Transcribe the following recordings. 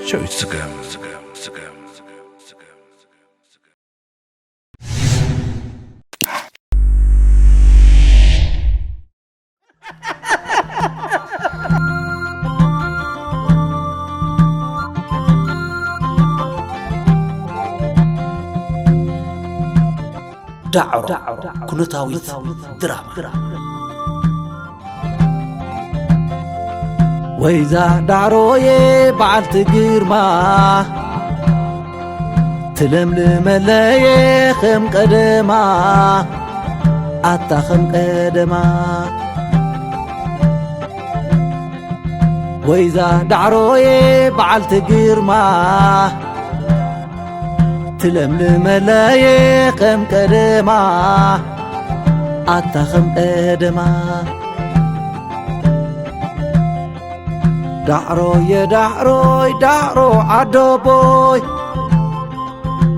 ጨው ይስገም። ዳዕሮ ኩነታዊት ድራማ። ወይዛ ዳዕሮዬ በዓልቲ ግርማ፣ ትለምልመለየ ከም ቀደማ፣ ኣታ ከም ቀደማ። ወይዛ ዳዕሮዬ በዓልቲ ግርማ፣ ትለምልመለየ ከም ቀደማ፣ ኣታ ከም ቀደማ። ዳዕሮየ ዳዕሮይ ዳዕሮ ዓደቦይ፣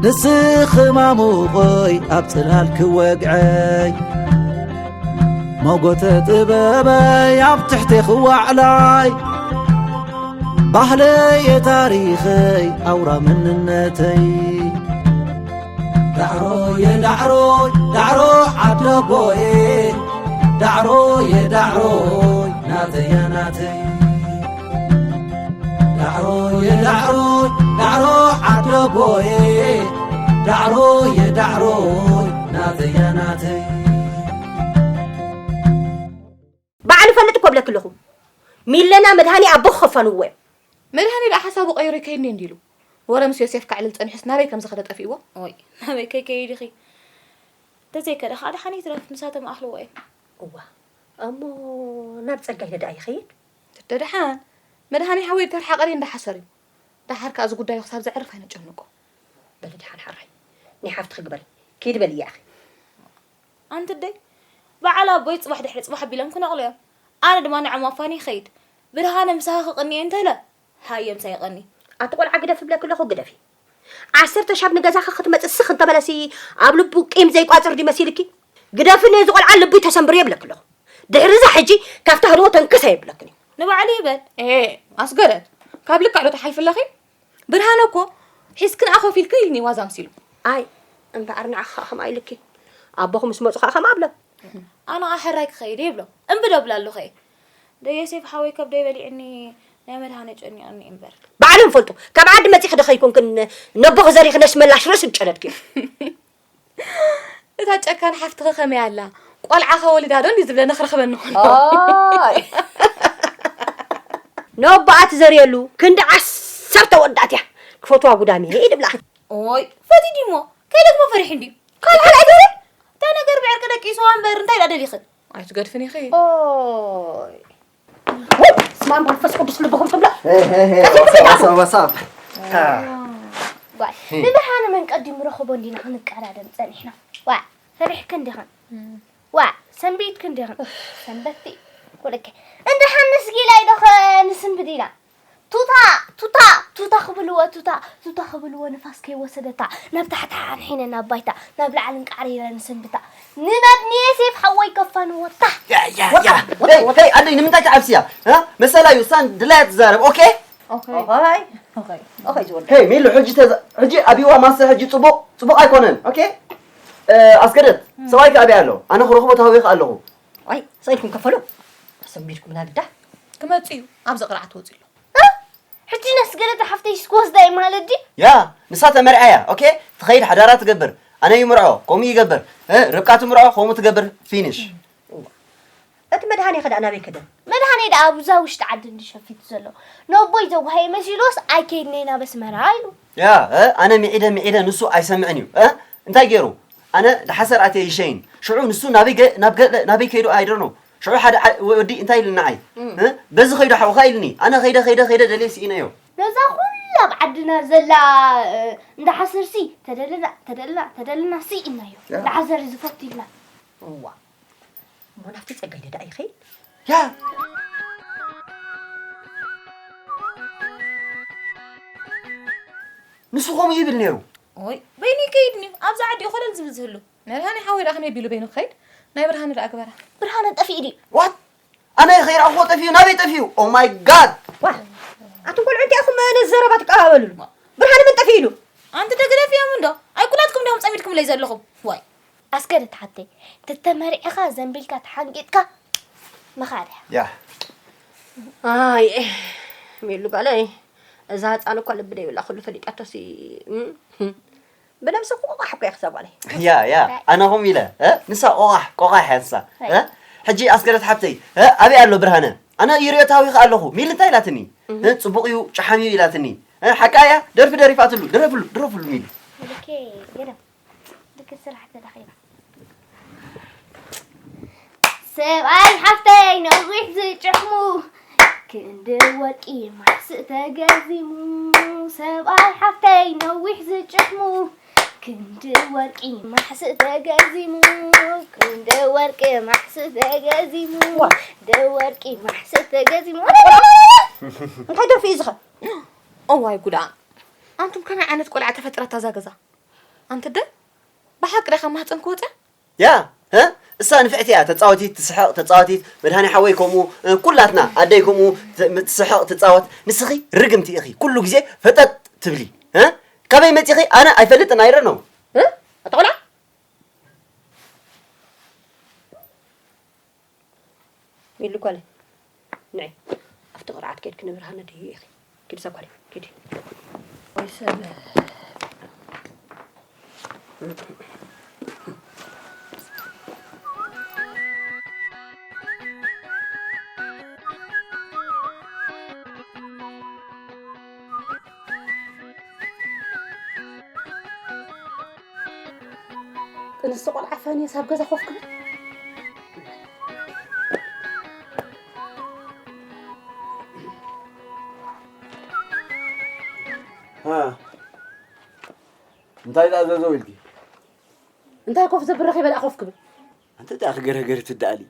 ንስኺ ማሙቐይ ኣብ ጽላል ክወግዐይ፣ መጎተ ጥበበይ ኣብ ትሕቲ ክዋዕላይ፣ ባህለየ ታሪኸይ ኣውራ መንነተይ። ዳዕሮየ ዳዕሮይ ዳዕሮ ዓደቦየ፣ ዳዕሮየ ዳዕሮይ ናተያ ናተይ። ዳዕሮየ ዳዕሮይ ዳዕሮ ዓደቦየ፣ ዳዕሮየ ዳዕሮይ ናተያ ናተይ። ባዕሉ ፈልጥ እኮ ብለክ ኣለኹ። ሚለና መድሃኒ ኣቦ ክኸፋንዎ እዮም። መድሃኒ ደኣ ሓሳቡ ቀይሩ ይከይድኒ እንዲሉ። ወረ ምስ ዮሴፍ ከዕልል ጸኒሑስ ናበይ ከም ዝኸደ ጠፊእዎ? ኦይ፣ ናበይ ከይከይድ ኢኺ? እንተዘይከደ ኸኣ ደሓን ይትረፍ፣ ንሳቶም ኣኽልዎ እዮም። እዋ፣ እሞ ናብ ጸጋይ ደኣ ይኸይድ? ደደሓን፣ መድሃኒ ሓወይ ተርሓ ቀሪ እንዳሓሰር እዩ። ደሓር ከኣ እዚ ጉዳዩ ክሳብ ዘዕርፍ ኣይነጨንቆ። በሊ ደሓን ሓራይ፣ ናይ ሓፍትኺ ግበሪ። ኪዲ በልያ ኢኺ። ኣንቲ ኣደይ፣ በዓል ኣቦይ ጽባሕ ድሕሪ ጽባሕ ኣቢሎም ክነቕሉ እዮም። ኣነ ድማ ንዖም ኣፋኒ ይኸይድ። ብርሃነ ምሳኺ ክቕኒ እየ እንተለ፣ ሃየ ምሳይ ይቐኒ። ኣቲ ቆልዓ ግደፊ እብለኪ ኣለኹ፣ ግደፊ። ዓሰርተ ሻብ ንገዛኺ ክትመጽእ ስኽ እንተበለሲ፣ ኣብ ልቡ ቂም ዘይቋጽር ድዩ መሲልኪ? ግደፊ ነዚ ቆልዓ ልቡ ተሰንብርዮ እብለኪ ኣለኹ። ድሕሪ እዛ ሕጂ ካብታ ህልዎ ተንክስ ኣየብለክን እዩ። ንባዕሉ ይበል። ኤ፣ ኣስገደት፣ ካብ ልክዕ ዶ ትሓልፊ ኣለኺ? ብርሃነ እኮ ሒዝክን ኣኾፍ ኢልክን ኢልኒ ዋዛ ኣምሲሉ። ኣይ፣ እምበኣር ንዓኺ ኸኣ ከምኣ ኢልኪ። ኣቦኹ ምስ መጹ ኸኣ ከምኣ ኣብሎ። ኣነ ኸኣ ሕራይ ክኸይድ እየ ይብሎ። እምቢ ዶ እብላ ኣለኹ እየ። ዶ ዮሴፍ ሓወይ ከብደይ በሊዕኒ፣ ናይ መድሃነ ጨኒቑኒ እምበር። ባዕሎም ፈልጡ። ካብ ዓዲ መጺኺ ዶ ኸይኮንክን ነቦኺ ዘሪኺ ነስ መላሽ ርእሲ ዝጨደድኪ? እታ ጨካን ሓፍትኺ ከመይ ኣላ? ቆልዓ ከወልዳ ዶ እንዲ ዝብለኒ ክረኽበኒ ኾን? ኦይ። ነቦኣ ትዘርየሉ ክንዲ ዓሰርተ ወዳእት እያ። ክፈትዋ ጉዳሚ ኢድ ብላ። ኦይ፣ ፈቲዲ እሞ ከይደግሞ ፈሪሑ እንድዩ። ካልእ ካልእ ኣይትበሊ። እንታይ ነገር ብዕርቂ ደቂስዋ እምበር እንታይ ደኣ ደሊኽን? ኣይትገድፍን ኢኺ። ኦይ። ውይ፣ ስመ ኣብ መንፈስ ቅዱስ ልብኹም ትብላ። ሄ፣ ሄ፣ ሄ፣ ቀስ ኢልኩም ወሳብ፣ ትብላ። ወሳብ፣ ወሳብ። ጓል፣ ሂ። ንብርሃነ መን ቀዲሙ ረኸቦ እንዲና ክንቀዳደም ጸኒሕና። ዋዕ፣ ፈሪሕክን ዲኽን? እም። ዋዕ፣ ሰንቢድክን ዲኽን? ኡፍ። ሰንበቲ። ወለከ። እንድሓንስ ጊላይ ዶ ኸ ንስንብድ ኢና? ቱታ፣ ቱታ፣ ቱታ ክብልዎ፣ ቱታ፣ ቱታ ክብልዎ፣ ንፋስ ከይወሰደታ፣ ናብ ታሕቲ ሓንሒነ ናብ ባይታ፣ ናብ ላዕሊ እንቃዕሪረ ንስንብታ። ንመድ ንየሴፍ ሓወይ ከፋንወታ። ያ፣ ያ፣ ወታ፣ ያ። ወታ፣ ሄይ፣ ወታ። ሄይ፣ ኣደይ፣ ንምንታይ ትዓብስያ? እ? መሰላ እዩ፣ እሳን ድላያ ትዛረብ፣ ኦኬ? ኦኬ። ኦኬ፣ ኦኬ፣ ኦኬ፣ ዝወደ። ሄይ፣ ሚሉ፣ ሕጂ ተዛ-፣ ሕጂ ኣቢዋ ማሰ፣ ሕጂ ጽቡቕ፣ ጽቡቕ ኣይኮነን፣ ኦኬ? እ፣ ኣስገደት፣ እም። ሰብኣይከ ኣበይ ኣሎ? ኣነ ክረኽቦ ተሃዊኸ ኣለኹ። ዋይ፣ ሰኢልኩም ከፈሉ። ኣሰንቢድኩም ናግዳ። ክመጽእ እዩ፣ ኣብዚ ቅርዓት ወጺኡ ኣሎ። እ? ሕጂ ነስገደት ሓፍተይ ክወስዳ እዩ ማለት ድዩ? ያ፣ ንሳ ተመርዕያ እያ። ኦኬ፣ ትኸይድ ሓዳራ ትገብር። ኣነ ይምርዖ፣ ከምኡ ይገብር። እ፣ ርብቃ ትምርዖ፣ ከምኡ ትገብር። ፊኒሽ። እዋ። እቲ መድሃኔ ከ ደኣ ናበይ ከደ? መድሃኔ ደኣ ኣብዛ ውሽጢ ዓዲ እንዲ ሸፊቱ ዘሎ። ነቦይ ዘጓሃየ መሲሉስ ኣይከይድን እየ ናብ ኣስመራ ኢሉ። ያ፣ እ፣ ኣነ ምዒደ፣ ምዒደ፣ ንሱ ኣይሰምዕን እዩ። እ፣ እንታይ ገይሩ? ኣነ ደሓሰር ኣትየ ይሸይን። ሽዑ ንሱ ናበይ ገ-፣ ናብ ገ-፣ ናበይ ከይዱ? I don't know። ሽዑ ሓደ ዓ-፣ ወዲ እንታይ ኢሉኒ ንዓይ? እም። እ? በዚ ከይዱ ሓውኻ ኢሉኒ። ኣነ ከይደ፣ ከይደ፣ ከይደ ደልየ ስኢነዮ። ነዛ ኩላ ኣብ ዓድና ዘላ፣ እ፣ እንዳ ሓሰርሲ ተደለና፣ ተደለና፣ ተደለና ስኢናዮ። ያ። እንዳ ሓሰር ዝፈቱ ኢልና። እዋ። እሞ ናብቲ ጸጋይ ደኣ ይኸይድ? ያ። ንሱ ከምኡ ይብል ነይሩ። ኦይ፣ በይኑ ይከይድኒ። ኣብዛ ዓዲ እዩ ኮለል ዝብል ዝህሉ። መድሃኔ ሓወይ ደኣ ከመይ ቢሉ በይኑ ክኸይድ? ናይ ብርሃነ ደኣ ግበራ። ብርሃነ ጠፊኡ ድዩ? ዋት? ኣነ ከይረኣኹዎ ጠፊኡ፣ ናበይ ጠፊኡ? Oh my God! ዋ፣ ኣቶ ቆልዑ እንቲኣኹም ነዚ ዘረባ ትቀባበሉሉ። ብርሃነ መን ጠፊእሉ? ኣንቲ ደገደፍ እዮም እንዶ? ኣይኩላትኩም ዲኹም ጸሚድኩምለይ ዘለኹም? ዋይ። ኣስገደት ሓተይ፣ ተተመሪዕኻ ዘንቢልካ ተሓንቂጥካ ምኻድ እያ። ያ። ኣይ፣ ሜሉ ጓለይ፣ እዛ ህፃን እኳ ልቢ ደይብላ ኩሉ ፈሊጣቶሲ፣ እም፣ ብነብሲ እኮ ቆቋሕ እኮ እያ ክሳብ ጓለይ። ያ፣ ያ፣ ኣነ ኹም ኢለ፣ እ? ንሳ ቆቋሕ፣ ቆቋሕ እያ ንሳ፣ እ? ሕጂ ኣስገደት ሓብተይ፣ እ? ኣበይ ኣሎ ብርሃነ? ኣነ ይርእዮ ታዊኸ ኣለኹ። ሚሊ እንታይ ኢላትኒ? እ? ጽቡቕ እዩ፣ ጨሓም እዩ ኢላትኒ። እ? ሓቃ እያ፣ ደርፊ ደሪፋትሉ፣ ድረፍሉ፣ ድረፍሉ ሚሊ። ልኬ፣ ገለ፣ ልኬ ስራሕ ተዳኺማ። ሰብኣይ ሓፍተይ ነዊሕ ዝጭሕሙ፣ ክንዲ ወርቂ ማሕስእ ተገዚሙ። ሰብኣይ ሓፍተይ ነዊሕ ዝጭሕሙ፣ ክንዲ ወርቂ ማሕስእ ተገዚሙ። ክንዲ ወርቂ ማሕስእ ተገዚሙ። ዋ። ክንዲ ወርቂ ማሕስእ ተገዚሙ። እንታይ ደርፊ እዩ ዝኸ? እዋይ ጉዳ። ኣንቱም ከመይ ዓይነት ቆልዓ ተፈጥራታ እዛ ገዛ? ኣንተ ደ ብሓቂ ዲኻ ማህፀን ክወፅያ? ያ፣ እ? እሳ ንፍዕቲ እያ፣ ተጻወቲት፣ ትስሕቕ፣ ተጻወቲት፣ መድሃኒ ሓወይ ከምኡ፣ እ፣ ኩላትና፣ ኣደይ ከምኡ፣ ት-፣ ም-፣ ትስሕቕ፣ ትጻወት። ንስኺ ርግምቲ ኢኺ፣ ኩሉ ግዜ ፈጠጥ ትብሊ፣ እ? ካበይ መጺኺ? ኣነ ኣይፈልጥን፣ I don't know። እ? ኣታ ቆልዓ? ሚሉ ጓለይ፣ ንዒ፣ ኣብቲ ቅርዓት ኬድኪ ንብርሃነ ድዩ ኢኺ? ኪዲ እዛ ጓለይ፣ ኪዲ። ወይ ሰብ። ጥንስቲ ቆልዓ ፋንየስ ኣብ ገዛ ኮፍ ክብል። ሃ፣ እንታይ ደኣ ዘዘው ኢልኪ? እንታይ ኮፍ ዘብል ረኺበ ደኣ ኮፍ ክብል? ኣንቲ ደኣ ክገርህገርህ ትደኣሊ።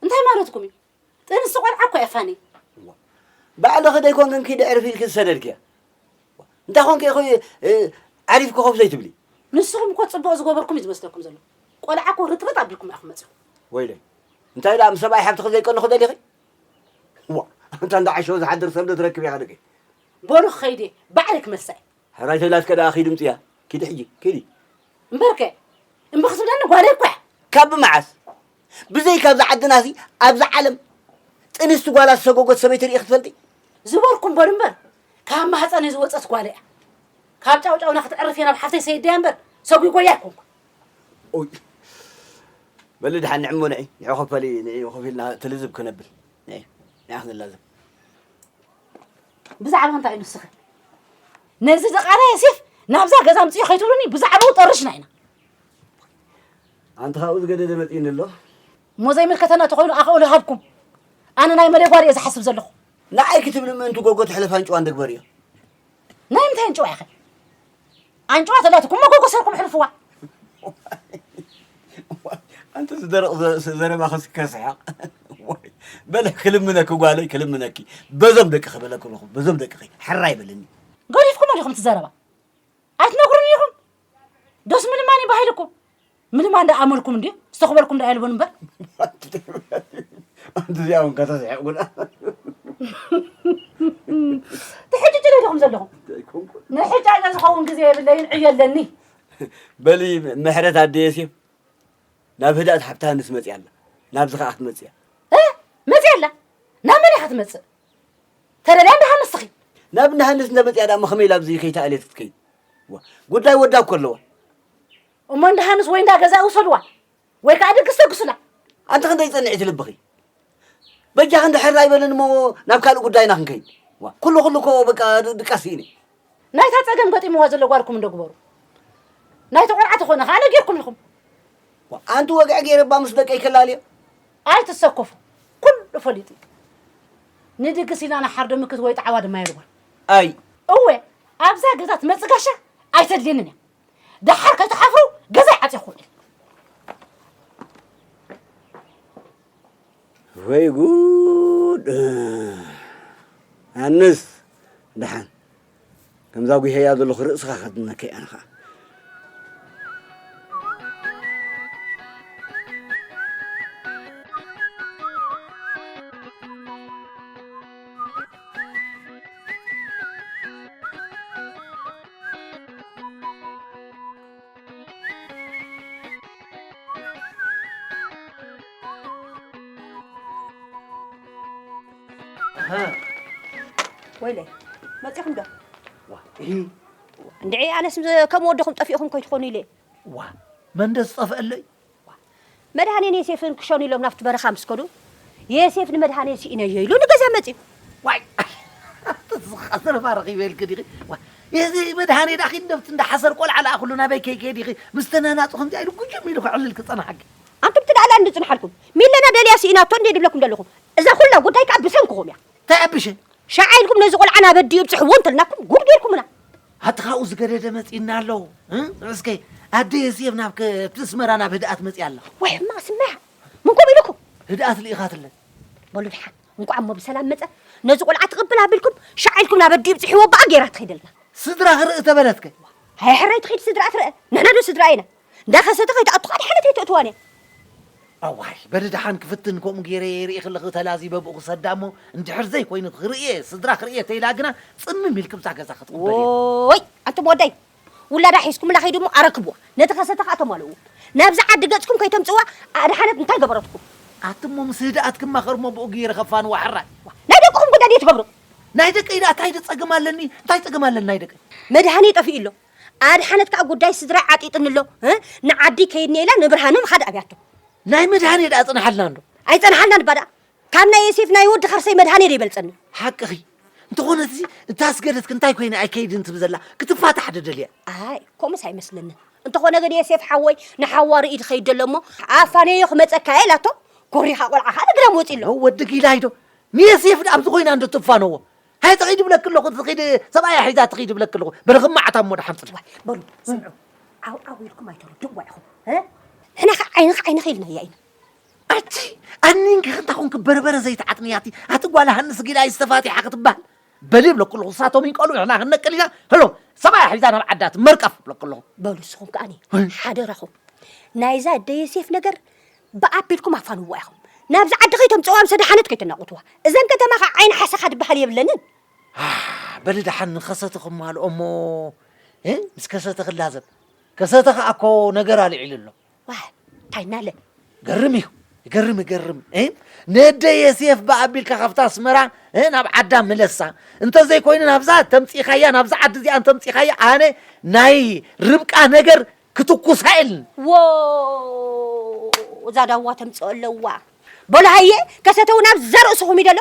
እንታይ ማለትኩም እዩ? ጥንስቲ ቆልዓ እኮ እያ ፋኒ። ባዕልኺ ደይኮንክን ኪዲ ዕርፊ ኢልኪ ዝሰደድክያ። እንታይ ኮንኪ ኢኺ፣ እ፣ ዓሪፍኪ ኮፍ ዘይትብሊ? ንስኹም እኮ ጽቡቕ ዝገበርኩም እዩ ዝመስለኩም ዘሎ። ቆልዓ እኮ ርጥብጥ ኣቢልኩም ኢኹም መጺኹም። ወይለይ፣ እንታይ ደኣ ምስ ሰብኣይ ሓብትኺ ዘይቀንኹ ደሊኺ? ዋ፣ ኣንታ እንዳ ዓሸወ ዝሓድር ሰብ ዶ ትረክብ ኢኻ ደቂ? በሉ ክኸይድ እየ፣ ባዕለይ ክመልሳ እየ። ሕራይ ተላትከ ደኣ ኪዲ ምጽያ። ኪዲ ሕጂ፣ ኪዲ። እምበርከ፣ እምቢ ክትብለኒ ጓለይ እኮ እያ። ካብ መዓስ? ብዘይካ ኣብዛ ዓድናሲ፣ ኣብዛ ዓለም ጥንስቲ ጓላ ዝሰጎጎት ሰበይቲ ርኢኺ ትፈልጢ? ዝበልኩም በሉ እምበር፣ ካብ ማህፀነይ ዝወፀት ጓለይ እያ። ካብ ጫውጫውና ክትዕርፍ እየ ናብ ሓፍተይ ሰይደያ እምበር፣ ሰጒጎያ ኣይኮንኩ። ኦይ። በሊ ደሓን ንዕሞ ንዒ፣ ንዒ ኮፈሊ፣ ንዒ ኮፍ ኢልና ትልዝብ ክነብል። ንዒ፣ ንዒ ክንላዘብ። ብዛዕባ እንታይ እዩ ንስኺ? ነዚ ድቓላ የሲፍ ናብዛ ገዛ ኣምፅኡ ከይትብሉኒ ብዛዕባኡ ጠርሽና ኢና። ኣንቲ ካብኡ ዝገደደ መፂኡኒ ኣሎ። እሞ ዘይምልከተና ተኾይኑ ኣኽእሎ ሃብኩም። ኣነ ናይ መለይ ጓል እየ ዝሓስብ ዘለኹ። ንዓይ ክትብሊ ምእንቲ ጎጎ ትሕለፍ ኣንጭዋ እንደግበር እዮ። ናይ ምንታይ ኣንጭዋ ኢኸ? ኣንጭዋ ተላትኩም መጎጎ ሰርኩም ሕልፍዋ። ኣንቲ ዝደረቕ ዘ-፣ ዘረባ ከስ-፣ ከስሕቕ። ወይ፣ በለ ክልምነኪ ጓለይ፣ ክልምነኪ። በዞም ደቂ ክበለኩ ኣለኹ፣ በዞም ደቅኺ። ሕራይ በለኒ። ገዲፍኩሞ ዲኹም እቲ ዘረባ? ኣይትነግሩኒ ኢኹም? ዶስ ምልማን እዩ ባህልኩም? ምልማን ደኣ ኣመልኩም እንድዩ? ዝተኽበልኩም ደኣ የልቦን እምበር። ኣንቲ እዚኣ እውን ከተስሕቕ ጉዳ። ትሕጅጅ ዶ ኢኹም ዘለኹም? ኣይኮንኩን። ንሕጫጫ ዝኸውን ግዜ የብለይን፣ ዕዮ ኣለኒ። በሊ ምሕረት ኣደየስ እዩ። ናብ ህዳእት ሓብታ ሃንስ መጽያ ኣላ። ናብዚ ከኣ ክትመጽእ እያ። እ? መጽያ ኣላ? ናብ መን ኢኻ ትመጽእ? ተደልያ እንዳ ሃንስ ትኺድ። ናብ እንዳ ሃንስ እንዳ መጽያ ደኣ እሞ ከመይ ኢላ ኣብዚ ከይተኣልየት ክትከይድ? ዋ፣ ጉዳይ ወዳ እኮ ኣለዋ። እሞ እንዳ ሃንስ ወይ እንዳ ገዛ ውሰድዋ። ወይ ከኣ ድግስ ተግሱላ። ኣንቲ ክንደይ ጸኒዕቲ ልብኺ? በጃኺ እንድሕር ኣይበልን እሞ ናብ ካልእ ጉዳይና ክንከይድ። ዋ፣ ኩሉ ኩሉ እኮ በቃ ድ-፣ ድቃስ ኢኒ። ናይታ ጸገም ገጢምዋ ዘሎ ጓልኩም እንዶ ግበሩ። ናይቲ ቆልዓ ተኾነ ከኣ ነጊርኩም ኢኹም። ዋ፣ ኣንቲ ወግዒ ገይረ እባ ምስ ደቀይ ከላልዮ። ኣይትሰከፉ። ኩሉ ፈሊጡ እዩ። ንድግስ ኢልና ንሓርዶ ምክት ወይ ጣዕዋ ድማ የልቦን። ኣይ። እወ፣ ኣብዛ ገዛ ትመጽእ ጋሻ ኣይተድልየንን እያ። ደሓር ከይትሓፍሩ ገዛይ ዓጽየኹ እብል። ወይ ጉድ! ኣነስ ደሓን ከምዛ ጒሄያ ዘለኹ ርእስኻ ከድነካ እየ ኣነ ኸዓ። ወይለይ፣ መጺኹም ዶ? ዋ፣ እሂ። እንድዒ፣ ኣነስ ከም ወደኹም ጠፊእኹም ከይትኾኑ ኢለ። ዋ፣ መን ዶ ዝጠፍአለይ? መድሃኔን የሴፍን ክሸኑ ኢሎም ናብቲ በረኻ ምስ ከዱ፣ የሴፍ ንመድሃኔ ስኢነዮ ኢሉ ንገዛ መጺኡ። ዋይ! ዝኻ ዘረባ ረኺበ ኢልኪ ዲኺ? ዋ፣ እዚ መድሃኔ ዳኺ ነብቲ እንዳ ሓሰር ቆልዓ ለኣኽሉ ናበይ ከይከይድ ኢኺ? ምስ ተናናጹ ከምዚኣ ኢሉ ጉጅም ኢሉ ክዕልል ክጸንሓኪ። ኣንቱም ትዳእላ እንድጽንሓልኩም። ሚለና ደልያ ስኢናቶ እንዴ ድብለኩም ዘለኹም። እዛ ኩላ ጉዳይ ከኣ ብሰንክኹም እያ። እንታይ ኣብሸ? ሸዓ ኢልኩም ነዚ ቆልዓ ናብ ኣዲኡ ብጽሕዎ እንተልናኩም ጉድ ጌርኩምና። ኣቲ ካብኡ ዝገደደ መጺእና ኣሎ። እ? እስከ ኣደ የሴፍ ናብ ከ-፣ ኣብቲ ኣስመራ ናብ ህድኣት መጺኣ ኣላ። ወይ ሕማቕ ስምዒት። ምን ኮም ኢልኩም? ህድኣት ልኢኻትለን። በሉ ድሓን። እንቋዕ እሞ ብሰላም መጸ። ነዚ ቆልዓ ትቕብል ኣቢልኩም ሸዓ ኢልኩም ናብ ኣዲኡ ብጽሕዎ በኣ ጌራ ትኸይደልና። ስድራ ክርኢ ተበለትከ? ሃይ ሕራይ ትኸይድ ስድራ ትረአ። ንሕና ዶ ስድራ ኢና? እንዳኸሰተ ከይትኣቱ ካድ ሓለት ኣይተእትዋን እያ። ኣዋይ፣ በሊ ደሓን ክፍትን ከምኡ ገይረ ርኢ ከለኹ ተላዚበ ብኡ ክሰዳ እሞ እንድሕር ዘይኮይኑ ክርእየ፣ ስድራ ክርእየ ተይላ ግና ጽምም ኢልኪ ብዛ ገዛ ክትቕበሪ እየ። ወይ፣ ኣንቱም ወደይ፣ ውላዳ ሒዝኩምላ ከይዱ እሞ ኣረክብዋ። ነቲ ከሰተ ከኣ ተማልእዎ። ናብዚ ዓዲ ገጽኩም ከይተምጽዋ ኣድሓነት እንታይ ገበረትኩም? ኣቲ እሞ ምስ ህድኣት ክማኸር እሞ ብኡ ገይረ ከፋንዋ ሕራይ። ናይ ደቅኹም ጉዳይ ድዩ ትገብሩ? ናይ ደቀይ ደኣ እንታይ ዶ ጸገም ኣለኒ? እንታይ ጸገም ኣለኒ ናይ ደቀይ? መድሃኔ ጠፊኡ ኣሎ። ኣድሓነት ከኣ ጉዳይ ስድራይ ዓጢጥኒ ኣሎ። እ? ንዓዲ ከይድኒ ኢላ ንብርሃኑ ምኻድ ኣብያቶ። ናይ መድሃኔ ደኣ ጽንሓልና እንዶ? ኣይጸንሓልናን እባ ደኣ። ካብ ናይ የሴፍ ናይ ወዲ ከርሰይ መድሃኔ ዶ ይበልጸኒ? ሓቅኺ። እንተኾነ እቲ፣ እታ ስገደትኪ እንታይ ኮይና ኣይከይድን ትብል ዘላ? ክትፋታሕ ዶ ደልያ? ኣይ፣ ከምኡስ ኣይመስለንን። እንተኾነ ግን የሴፍ ሓወይ ንሓዋ ርኢ ዝኸይድ ዘሎ እሞ፣ ኣፋነዮ ክመጸካ እየ ኢላቶ፣ ኮሪኻ ቆልዓ ከኣ ንግራም ወጺ ኣሎ። ወዲ ጊላይ ዶ? ንየሴፍ ደኣ ኣብዚ ኮይና እንዶ ትፋነዎ? ሃይ ትኺድ ብለክ ኣለኹ፣ ትኺድ ሰብኣያ ሒዛ ትኺድ ብለክ ኣለኹ። በለ ክማዓታ እሞ ደሓን ጽድያ። ዋይ፣ በሉ፣ ስምዑ። ዓው ዓው ኢልኩም ኣይተረድእዋ ኢኹም። እ? ንሕና ከ ዓይንኺ ዓይንኺ ኢልናያ ኢና። ኣቲ፣ ኣኒንኪ ክንታ ኹንኪ በርበረ ዘይትዓጥንያ ኣቲ፣ ኣቲ ጓል ሃንስ ጊላይ ዝተፋቲሓ ክትበሃል። በሊ ብለኩ ኣለኹ፣ ንሳቶም ይንቀሉ፣ ንሕና ክንነቅል ኢና። ሄሎ፣ ሰብኣያ ሒዛ ናብ ዓዳ ትመርቀፍ ብለኩ ኣለኹ። በሉ፣ ንስኹም ከኣኒ፣ እ? ሓደራኹም። ናይዛ ኣደ የሴፍ ነገር ብኣቢልኩም ኣፋንዋ ኢኹም። ናብዚ ዓዲ ከይተምጽዋ፣ ምስ ደሓነት ከይተናቑትዋ። እዘን ከተማ ኸዓ ዓይኒ ሓሰኻ ዝበሃል የብለንን። ኣህ፣ በሊ ደሓን ንኸሰተ ክማልኦ እሞ፣ እ? ምስ ከሰተ ክላዘብ። ከሰተ ኸኣ እኮ ነገር ኣልዒሉ ኣሎ። ዋይ፣ እንታይ እናለ? ገርም እዩ። ይገርም፣ ይገርም። እ? ነደ የሴፍ ብኣቢልካ ካብታ ኣስመራ፣ እ? ናብ ዓዳ ምለሳ። እንተዘይኮይኑ ናብዛ ተምጺኻያ፣ ናብዛ ዓዲ እዚኣ እንተምጺኻያ፣ ኣነ ናይ ርብቃ ነገር ክትኩሳ ኢልኒ። ዎ፣ እዛ ዳዋ ተምጽኦ ኣለዋ። በሉ ሃየ፣ ከሰተው ናብ ዘርእስኹም ይደሎ።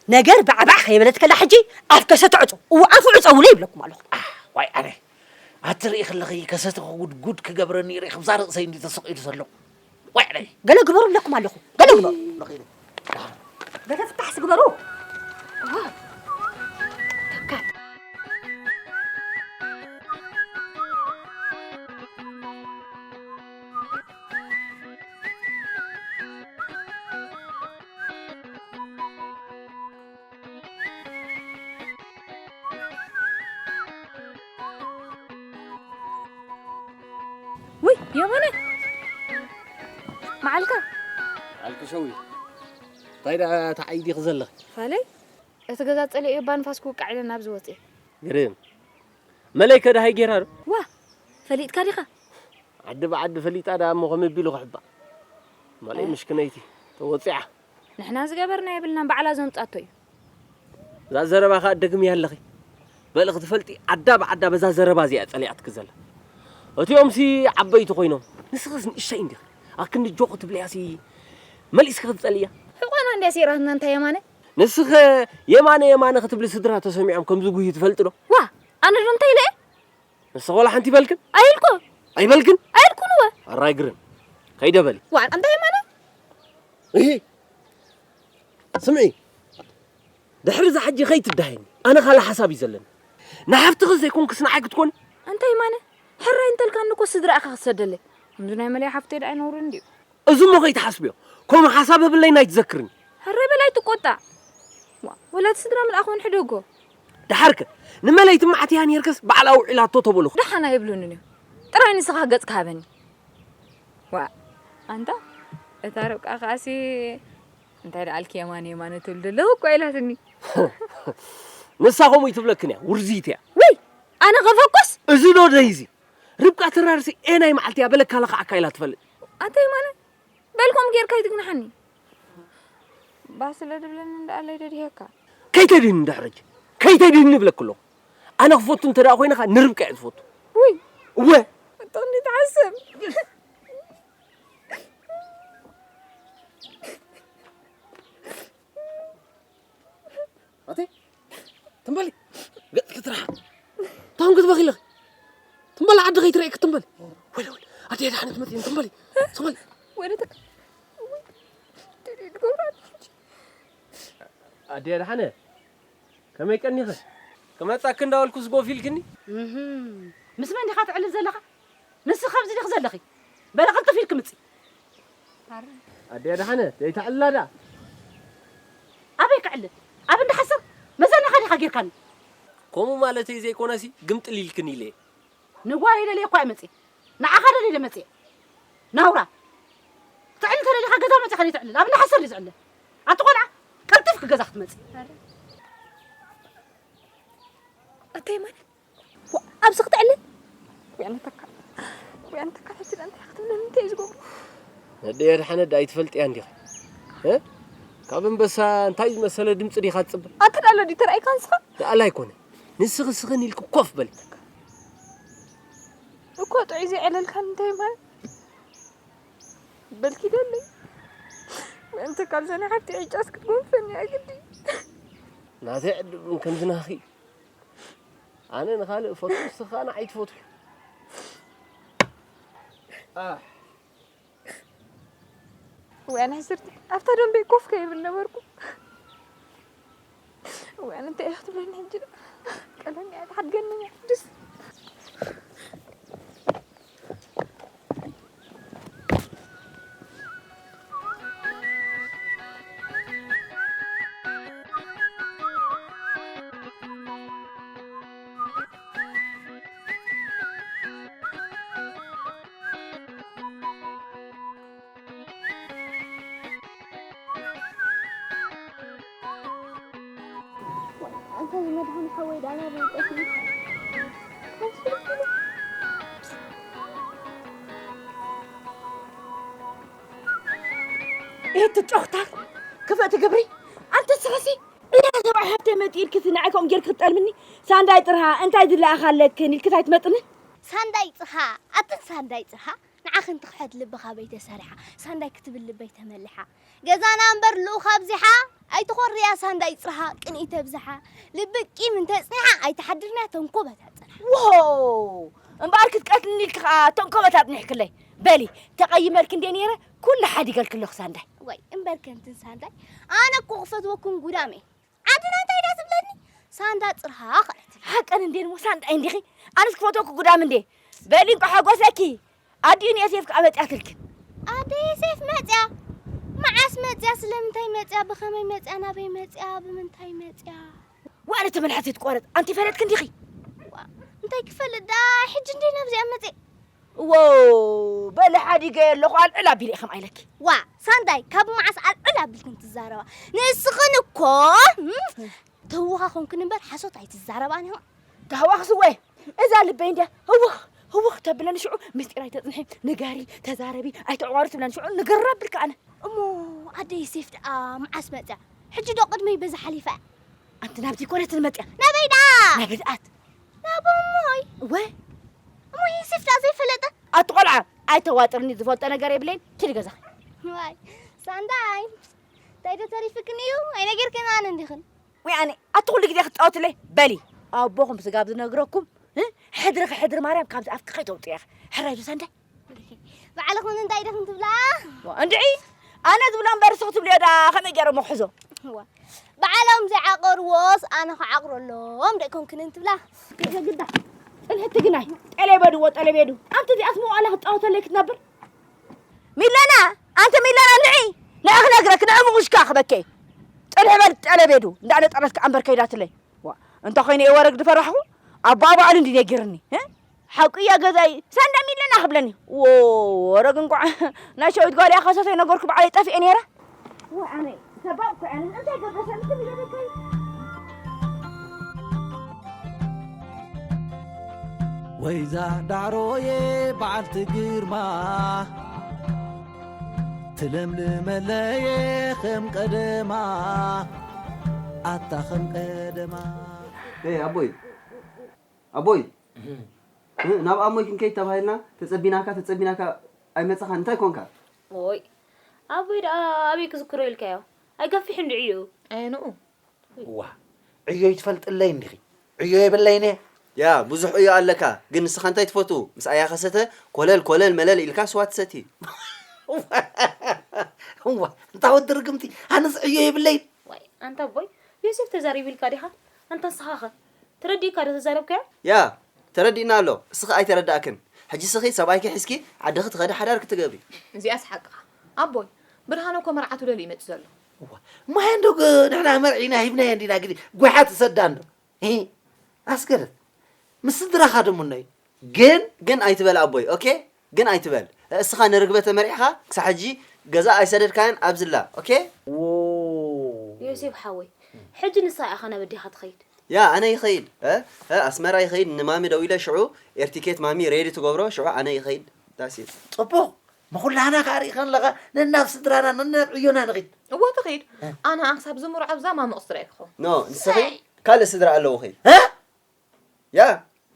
ነገር ባዕባዕ ከይበለት ከላ ሕጂ ኣፍ ከሰተ ዕጾ። እዎ፣ ኣፉ ዕጸውሉ ይብለኩም ኣለኹ። ኣህ፣ ዋይ ኣነ። ኣቲ ርኢ ከለኺ ከሰተ ክጉድጉድ ክገብረኒ ርኢ፣ ክብዛ ርእሰይ እንዲ ተሰቒሉ ዘሎ። ዋይ ኣነ። ገለ ግበሩ ኣለኩም ኣለኹ። ገለ ግበሩ። ገለ ፍታሕስ ግበሩ። ዋ። ተካ። ውይ፣ የማነ! መዓልካ? መዓልኪ ሸዊት። እንታይ ደኣ ተዓይዲኺ ዘለኺ? ፋለይ፣ እቲ ገዛ ጸሊኤ እባ ንፋስ ክውቃዕ ኢለ ናብዚ ወጽኤ። ግርም። መለይ ከ ደሃይ ጌራ ዶ? ዋ፣ ፈሊጥካ ዲኻ? ዓዲ ብዓዲ ፈሊጣ ደኣ እሞ ከም ቢሉ ክሕባእ። መለይ እ? ምሽክነይቲ ተወጺዓ። ንሕና ዝገበርና የብልናን፣ ባዕላ ዘምጻቶ እዩ። እዛ ዘረባ ኸኣ ትደግምያ ኣለኺ። በሊ ክትፈልጢ ዓዳ ብዓዳ በዛ ዘረባ እዚኣ ጸሊኣትኪ ዘላ። እቲኦምሲ ዓበይቲ ኮይኖም፣ ንስኽስ ንእሽተይ እንዲኺ። ኣብ ክንዲ ጆክ ትብልያሲ መሊስኪ ክትጸልያ። ሕቋና እንድያ ሴራትና እንታይ የማነ? ንስኸ የማነ የማነ ክትብሊ ስድራ ተሰሚዖም ከምዚ ጉሂ ትፈልጢ ዶ? ዋ፣ ኣነ ዶ እንታይ ኢለ እየ? ንስኺ ዋላ ሓንቲ ይበልክን? ኣይልኩ። ኣይበልክን? ኣይልኩን እወ። ኣራይ ግርም። ከይደ በሊ። ዋላ እንታይ የማነ? እሂ። ስምዒ። ድሕሪ እዛ ሕጂ ከይትዳሃይኒ። ኣነ ካልእ ሓሳብ እዩ ዘለኒ። ንሓፍትኺ ዘይኮንክስ ንዓይ ክትኮኒ? እንታይ የማነ? ሕራይ እንተልካኒ እኮ ስድራ ኢኻ ክትሰደለይ። ከምዚ ናይ መለይ ሓፍተይ ደኣ ኣይነውርን ድዩ? እዚ እሞ ከይትሓስብዮ። ከምኡ ሓሳብ የብለይን ኣይትዘክርኒ። ሕራይ በል ኣይትቆጣ። ዋ፣ ወላዲ ስድራ ምልኣኽ እውን ሕደጎ። ደሓርከ፣ ንመለይ ትማዕትያ ነይርከስ ባዕላ ውዒላቶ ተበልኹ። ደሓን ኣይብሉንን እዮም። ጥራይ ንስኻ ገጽካ ሃበኒ። ዋ፣ ኣንታ፣ እታ ርብቃ ከኣሲ እንታይ ደኣልኪ የማነ የማነ ትብል ዘለኹ እኮ ኢላትኒ። ንሳ ከምኡ ይትብለክን እያ፣ ውርዝይቲ እያ። ውይ፣ ኣነ ከፈኩስ? እዚ ዶ ደይዚ? ርብቃ ተራርሲ ኤናይ መዓልቲ እያ በለካ ለኽዓካ ኢላ ትፈልጥ። ኣንታ የማነ፣ በልኩም ጌርካ ይትግንሓኒ። ባህ ስለ ድብለኒ እንዳ ኣለይ ደድሄካ። ከይተድህኒ ድሕረጅ፣ ከይተድህኒ እብለኪ ኣለኹ። ኣነ ክፈቱ እንተ ደኣ ኮይንኻ ንርብቃ እየ ዝፈቱ። ውይ፣ እወ። ጥቕኒ ትሓስብ። ኣቲ ትምበሊ፣ ገጽ ክትርሓ። ታውን ክትበኺ ኣለኺ። ትምበሊ፣ ዓዲ ከይትረእየኪ ትምበሊ። ወለ፣ ወለ፣ ኣደይ ኣድሓነት መጺኤን ትምበሊ። ትምበሊ። ወለተካ። ውይ፣ ድሪ ድገብራ ኣለች። ኣደይ ኣድሓነ፣ ከመይ ቀኒኺ? ክመጻኪ እንዳበልኩስ ጎፍ ኢልክኒ? እህም። ምስ መን ዲኻ ትዕልል ዘለኻ? ንስኺ ኣብዚ ዲኺ ዘለኺ? በለ ቅልጥፍ ኢልኪ ምጺ። ኣደይ ኣድሓነ፣ ዘይተዕልላ ደኣ? ኣበይ ክዕልል? ኣብ እንዳ ሓሰር መዘናኻ ዲኻ ጌርካኒ? ከምኡ ማለተይ ዘይኮነሲ፣ ግምጥል ኢልክኒ ኢለ እየ። ንጓለይ ደልየ እኳ እየ መጽየ። ንዓኻ ደልየ ኢለ መጽየ። ናውራ። ትዕልል ተደሊኻ ገዛ መጺኻ ደይ ትዕልል። ኣብ እንዳ ሓሰር ድዩ ዝዕለል? ኣቲ ቆልዓ፣ ቀልጢፍኪ ገዛ ክትመጺ። ኣደይ ማለት? ዋ፣ ኣብዚ ክትዕልል? ወይ ኣነ ተካ-፣ ወይ ኣነ ተካ-፣ ሕጂ ደኣ እንታይ ክትብለኒ? እንታይ እዩ ዝገብሮ? ኣደይ ኣድሓነት ደኣ ኣይትፈልጥያን ዲኺ? እ? ካብ ኣንበሳ እንታይ ዝመሰለ ድምፂ ዲኻ ትፅበ? ኣንተ ደኣ ኣሎ ድዩ ተራእይካ ንስኻ? ደኣላ ኣይኮነ። ንስኺ ስኽን ኢልኪ ኮፍ በሊ። እኮ ጥዑይ ዘይዕለልካኒ እንታይ ማለት? በልኪ ደለይ። ወይ ኣንተ ካብ ዘና ሓፍቲ ዕጫስ ክትጎንፈኒ እያ ግዲ። ናተይ ዕድል እውን ከምዚ ናኺ። ኣነ ንኻልእ እፈቱ፣ ንስኻ ንዓይ ትፈትዊ። ኣሕ። ወይ ኣነ ሕስርቲ፣ ኣብታ ደንበይ ኮፍ ከይብል ነበርኩ። ወይ ኣነ እንታይ እያ ክትብለኒ ሕጂ ደኣ? ቀለኒ እያ ትሓድገኒ እያ። ድስ። ኣንታ እዚ መድሃኒ ሓወይ ዳና ብልጠት እዩ። እህቲ ጮኽታ ክፍእቲ ግብሪ፣ ኣንቲ ስሕሲ፣ እያ ሰብኣይ ሃብተይ መጺኡ ኢልኪ ንዓይ ከምኡ ጌርኪ ክትጠልምኒ፣ ሳንዳይ ጥርሃ፣ እንታይ ዝለኣኻ ኣለክን ኢልኪ ታይ ትመጥኒ? ሳንዳይ ጽርሃ፣ ኣትን ሳንዳይ ጽርሃ፣ ንዓኺ እንትኽሕድ ልቢ ካበይ ተሰሪሓ፣ ሳንዳይ ክትብል ልበይ ተመሊሓ። ገዛና እምበር ልኡኽ ኣብዚሓ፣ ኣይትኾርያ ሳንዳይ ጽርሃ፣ ቅንኢ ተብዝሓ። ልቢ ቂም እንተጽኒሓ፣ ኣይትሓድርንያ ተንኮበት ኣጽንሓ። ዎ! እምበኣር ክትቀትልኒ ኢልኪ ኸኣ ተንኮበት ኣጽኒሕክለይ። በሊ፣ ተቐይመልኪ እንድየ ነይረ፣ ኩሉ ሓዲገልኪ ኣለኹ ሳንዳይ። ወይ፣ እምበር ከንትን ሳንዳይ፣ ኣነ እኮ ክፈትወክን ጉዳም እየ። ዓድና እንታይ ድያ ትብለኒ? ሳንዳ ጽርሃ ኸለት። ሓቀን እንዴ ንሞ ሳንዳይ እንዲኺ? ኣነስ ክፈትወኪ ጉዳም እንዴ? በሊ እንቋ ሓጎሰኪ። ኣዲኡ ንዮሴፍ ከኣ መጽያትልክን። ኣደ ዮሴፍ መጽያ? መዓስ መጽያ? ስለምንታይ መጽያ? ብኸመይ መጽያ? ናበይ መጽያ? ብምንታይ መጽያ? ዋዕለ ተመልሓት ዘይትቋረጽ። ኣንቲ ፈለጥክ እንዲኺ? ዋ፣ እንታይ ክፈልጥ ደኣ? ሕጂ እንዴ ናብዚኣ መጽየ? ዎ፣ በሊ ሓዲገ ኣለኹ፣ ኣልዕል ኣቢለ ኢኸም ኣይለኪ። ዋ፣ ሳንዳይ፣ ካብ መዓስ ኣልዕል ኣቢልክን ትዛረባ? ንስኽን እኮ፣ እም፣ ተህዋኻ ኾንክን እምበር ሓሶት ኣይትዛረባን ኢኹን። ተህዋኽስ ወይ፣ እዛ ልበይ እንድያ ህውኽ፣ ህውኽ ተብለኒ ሽዑ ምስጢር ኣይተጽንሒ፣ ንገሪ፣ ተዛረቢ፣ ኣይተዕዋሪ ትብለኒ ሽዑ ንግር ኣቢልካ ኣነ። እሞ ኣደ ዮሴፍ ደኣ መዓስ መጽያ? ሕጂ ዶ ቅድመይ በዛ ሓሊፋ? ኣንቲ ናብዚ ኮነት ንመጽያ። ናበይ ደኣ? ናብ ህድኣት። ናብ እሞይ። እወ። እሞ ዮሴፍ ደኣ ዘይፈለጠ? ኣቲ ቆልዓ፣ ኣይተዋጥርኒ ዝፈልጦ ነገር የብለይን። ኪዲ ገዛኺ። ዋይ፣ ሳንዳይ። እንታይ ዶ ተሪፍክን እዩ? ኣይነገርክን ኣነ እንዲኽን። ወይ ኣነ፣ ኣቲ ኩሉ ግዜ ክትጻወትለይ? በሊ፣ ኣቦኹም ስጋብ ዝነግረኩም፣ እ? ሕድሪ ክሕድሪ ማርያም ካብዚ ኣፍኪ ከይተውጽያ። ሕራይ ዶ ሳንዳይ? ባዕልኽን እንታይ ዲኽን ትብላ? ዋ፣ እንድዒ፣ ኣነ ዝብሎ እምበር ንስኺ ትብልዮ ዳ ከመይ ገይረ እሞ ክሕዞ? ዋ፣ ባዕሎም ዘይዓቐርዎስ ኣነ ክዓቕረሎም ዶ ኣይኮንክንን ትብላ? ግዳ፣ ግዳ። ጽንሕቲ ግናይ፣ ጠለበድዎ፣ ጠለቤዱ። ኣንቲ እዚኣስ መዋእላ ክትጻወተለይ ክትነብር? ሚለና፣ ኣንቲ ሚለና፣ ንዒ፣ ንዒ ክነግረኪ፣ ንዒ ምቑሽካ ክበከይ። ጽንሒ በል ጠለቤዱ፣ እንዳነጠረትኪ ኣንበር ከይዳትለይ። ዋ፣ እንተ ኾይነ እየ ወረግ ዝፈራሕኹ፣ ኣቦኣ ባዕሉ እንዲ ነጊርኒ፣ እ? ሓቁ እያ ገዛኢ፣ ሳንዳ ሚለና ክብለኒ። ዎ፣ ወረግ እንቋዕ ናይ ሸዊት ጓል እያ ከሰተይ ነገርኩ፣ ባዕለይ ጠፊኤ ነይረ። ዋ፣ ኣነ ሰባብ እኮ እያ፣ እንታይ ገበሰ? ምንም ይገበሰ። ወይዛ ዳዕሮዬ በዓልቲ ግርማ፣ ትለምልመለየ ከም ቀደማ ኣታ ከም ቀደማ። ኤ ኣቦይ ኣቦይ እ፣ ናብ ኣሞይ ክንከይድ ተባሂልና ተጸቢናካ ተጸቢናካ ኣይመጻኻን እንታይ ኮንካ? ኦይ ኣቦይ ደኣ ኣበይ ክዝክሮ ኢልካዮ? ኣይገፊሕ እንድዒ እዩ። ኣየንኡ? እዋ ዕዮ ይትፈልጥለይ እንዲኺ? ዕዮ የብለይን እየ። ያ ብዙሕ ዕዮ ኣለካ ግን ንስኻ እንታይ ትፈቱ? ምስ ኣያ ከሰተ ኮለል ኮለል መለል ኢልካ ስዋ ትሰቲ። እዋ እንታ ወዲ ርግምቲ ኣነስ ዕዮ የብለይን። ዋይ ኣንታ ኣቦይ ዮሴፍ ተዛሪቡ ኢልካ ዲኻ? ኣንታ ንስኻኸ ተረዲእካ ዶ ተዛረብካዮ? ያ ተረዲእና ኣሎ እስኺ ኣይተረዳእክን። ሕጂ ስኺ ሰብኣይኪ ሒዝኪ ዓድኺ ትኸዲ ሓዳር ክትገብሪ። እዚኣስ ሓቅኻ ኣቦይ። ብርሃነ እኮ መርዓቱ ደልዩ ይመጽእ ዘሎ። እዋ ማይ እንዶ ንሕና መርዒና ሂብናዮ እንዲና ግዲ ጓሓ ትሰዳ እንዶ። ሂ ኣስገደት ምስ ስድራኻ ደምኖ እዩ። ግን ግን ኣይትበል ኣቦይ ኦኬ። ግን ኣይትበል እስኻ ንርግበ ተመሪዕኻ ክሳብ ሕጂ ገዛ ኣይሰደድካያን ኣብዝላ ኦኬ። ዮሴፍ ሓወይ ሕጂ ንሳ ኢኻ ናብ ኣዴኻ ትኸይድ። ያ ኣነ ይኸይድ እ፣ እ፣ ኣስመራ ይኸይድ ንማሚ ደዊለ ሽዑ ኤርቲኬት ማሚ ሬዲ ትገብሮ ሽዑ ኣነ ይኸይድ። ዳሲ ጽቡቕ። መኹላና ካሪኸን ለኻ ነናብ ስድራና ነናብ ዕዮና ንኺድ። እዎ ትኺድ። ኣነ ኣክሳብ ዝምርዖ ኣብዛ ማሚ ቁስጥራ እየ ክኸውን። ኖ ንስኺ ካልእ ስድራ ኣለውኺ። እ? ያ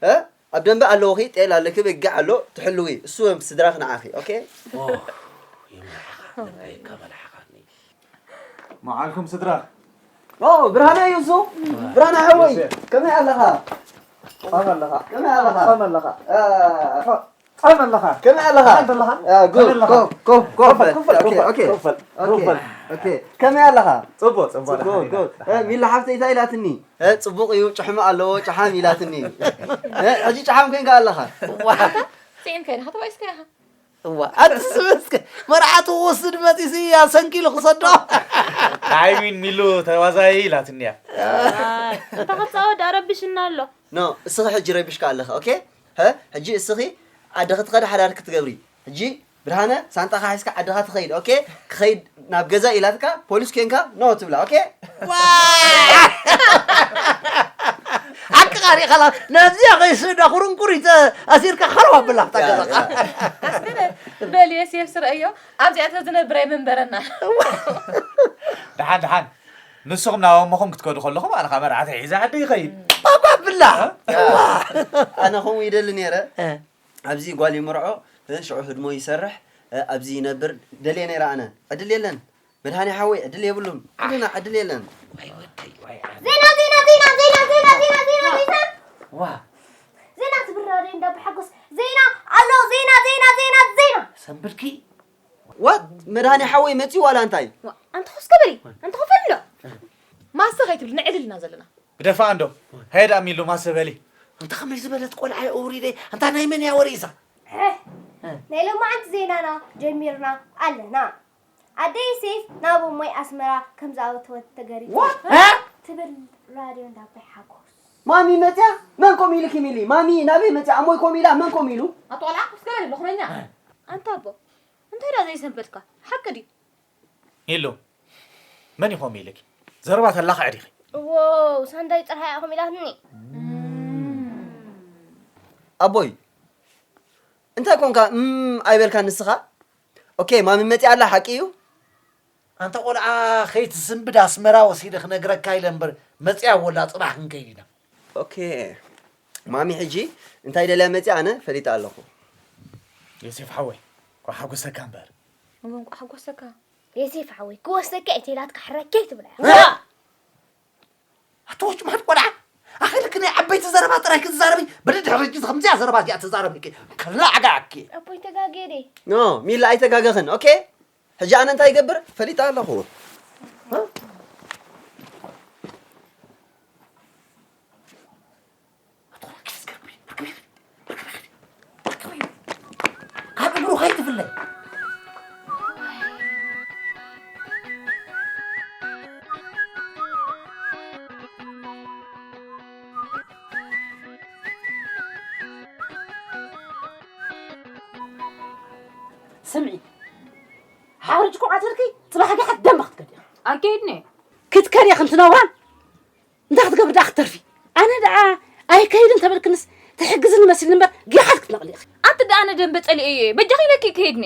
እ? ኣብ ደንበ ኣለውኺ ጤል ኣለኪ በጊዕ ኣሎ ትሕልዊ እሱ ስድራኺ ንዓኺ ኦኬ። መዓልኩም ስድራ። ኦ ብርሃነ እዩ እሱ። ብርሃነ ሓወይ ከመይ ኣለኻ? ጻም ኣለኻ? ከመይ ኣለኻ? ጻም ኣለኻ? እ፣ ጻም ኣለኻ? ከመይ ኣለኻ? ሓንቲ ኣለኻ? እ፣ ጉድ፣ ከመይ ኣለኻ? ኮፍ፣ ኮፍ፣ ኮፍ። ኮፍ በል። ኮፍ በል፣ ኦኬ፣ ኮፍ በል፣ ኦኬ፣ ኮፍ በል። ኦኬ። ከመይ ኣለኻ? ጽቡቕ፣ ጽቡቕ፣ ጽቡቕ፣ ደሓን ኢና። ጽቡቕ። እ፣ ሚላ ሓፍተይ እንታይ ኢላትኒ? እ፣ ጽቡቕ እዩ፣ ጭሕሚ ኣለዎ፣ ጭሓም ኢላትኒ። እ፣ ሕጂ ጭሓም ኮይንካ ኣለኻ። ዋ። ስዒም ከይድኻ ተባኢስካ ኢኻ። እዋ ኣትስበስከ መርዓቱ ክወስድ መጺሱ እያ ሰንኪሉ ክሰዶ። ንዓይ ዊን ሚሉ ተዋዛይ ኢላትኒ እያ። እንተ ክጻወት ደኣ ረቢሽና ኣሎ። ኖ እስኺ ሕጂ ረቢሽካ ኣለኻ ኦኬ። ሀ ሕጂ እስኺ ዓዲ ክትኸዲ ሓዳር ክትገብሪ። ሕጂ ብርሃነ ሳንጣኻ ሒዝካ ዓድኻ ትኸይድ ኦኬ። ክኸይድ ናብ ገዛ ኢላትካ ፖሊስ ኮንካ ኖ ትብላ ኦኬ። ሓቅኻ ሪኢኻላ ነብዚኣ ከይስእዳ ኩርንኩሪት ኣሲርካ ከረው ኣብላ ክታ ገዛኻ። ኣስገደት በል ዮሴፍ ስረአዮ ኣብዚኣ ተዝነብር ኣይምንበረና። ደሓን ደሓን ንስኹም ናብ ኣሞኹም ክትከዱ ከለኹም ኣነ ኸዓ መርዓተይ ሒዘ ዓደይ ይኸይድ። ባባ ብላ ኣነ ኸምኡ ይደሊ ነይረ። ኣብዚ ጓል ይምርዖ ሽዑ ህድሞ ይሰርሕ ኣብዚ ይነብር ደልየ ነይረ ኣነ። ዕድል የለን መድሃኔ ሓወይ ዕድል የብሉን። ዕድልና ዕድል የለን። ዜና ዜና ዜና ዜና ዜና ዜና ዜና ዜና ዋ ዜና ትብራሪ እንዳ ብሓጎስ ዜና ኣሎ ዜና ዜና ዜና ዜና ሰንብድኪ ዋት መድሃኔ ሓወይ መጺኡ ዋላ እንታይ? ኣንተ ኹስ ገበሪ ኣንተ ኹፈል እንዶ ማስተ ከይትብል ንዕልል ኢና ዘለና። ግደፋ እንዶ ሄድ ኣሚሉ ማሰበሊ ኣንታ ከመይ ዝበለት ቆልዓ እየ ኣውሪደ ኣንታ ናይ መን እያ ወሪሳ? ናይ ሎማዓንቲ ዜናና ጀሚርና ኣለና። ኣደይ ሴፍ ናብ እሞይ ኣስመራ ከም ዝኣተወት ተገሪጹ ትብል ራድዮ እንዳባይ ሓጎስ። ማሚ መጽያ መን ኮም ኢልኪ ሚሊ ማሚ ናበይ መጽያ ኣሞይ ኮም ኢላ መን ኮም ኢሉ ኣቶ ቆልዓ ክስከበል ኣለኹ ነኛ ኣንታ ኣቦ እንታይ ዳ ዘይሰንበድካ ሓቂ ድዩ ኢሉ መን ኢኹም ኢልኪ ዘረባ ተላኽዐ ዲኺ እዎ ሳንዳይ ጥርሃ ኢኹም ኢላትኒ ኣቦይ እንታይ ኮንካ እም ኣይበልካ ንስኻ ኦኬ ማሚ መጺኣ ኣላ ሓቂ እዩ ኣንታ ቆልዓ ከይትስንብድ ኣስመራ ወሲደ ክነግረካ ኢለ እምበር መጺኣ ወላ ጽባሕ ክንከይድ ኢና ኦኬ ማሚ ሕጂ እንታይ ደልያ መጺኣ ኣነ ፈሊጠ ኣለኹ ዮሴፍ ሓወይ ኳ ሓጎሰካ እምበር እሞ እንቋዕ ሓጎሰካ ዮሴፍ ሓወይ ክወስደካ እየ ቴላት ክሕረከይ ትብላ ኣታ ወጭማት ቆልዓ ኣኺልክ ናይ ዓበይቲ ዘረባ ጥራይ ክትዛረቢ በደ ድሕሪ ሕጂ ከምዚኣ ዘረባ እዚኣ ትዛረቢ ከላዕጋዕኪ ኣቦይ ተጋግየ ደይ ኖ ሚላ ኣይተጋገኽን ኦኬ ሕጂ ኣነ እንታይ ይገብር ፈሊጠ ኣለኹ ካብ እግሩ ከይትፍለ ስምዒ ሓርጅኩም ኣትልኪ ጽባሕ ገሓት ደንበ ክትከዲ ኣከይድኒ ክትከዲ ክንትነዋ እንታይ ክትገብሪ ደኣ ክትተርፊ ኣነ ደኣ ኣይከይድን ተበልክንስ ትሕግዝኒ መሲልኒ እምበር ጊሓት ክትነቕሊ ኢኺ ኣንቲ ደኣ ኣነ ደንበ ጸሊኤ እየ በጃኺ ኢለኪ ክሄድኒ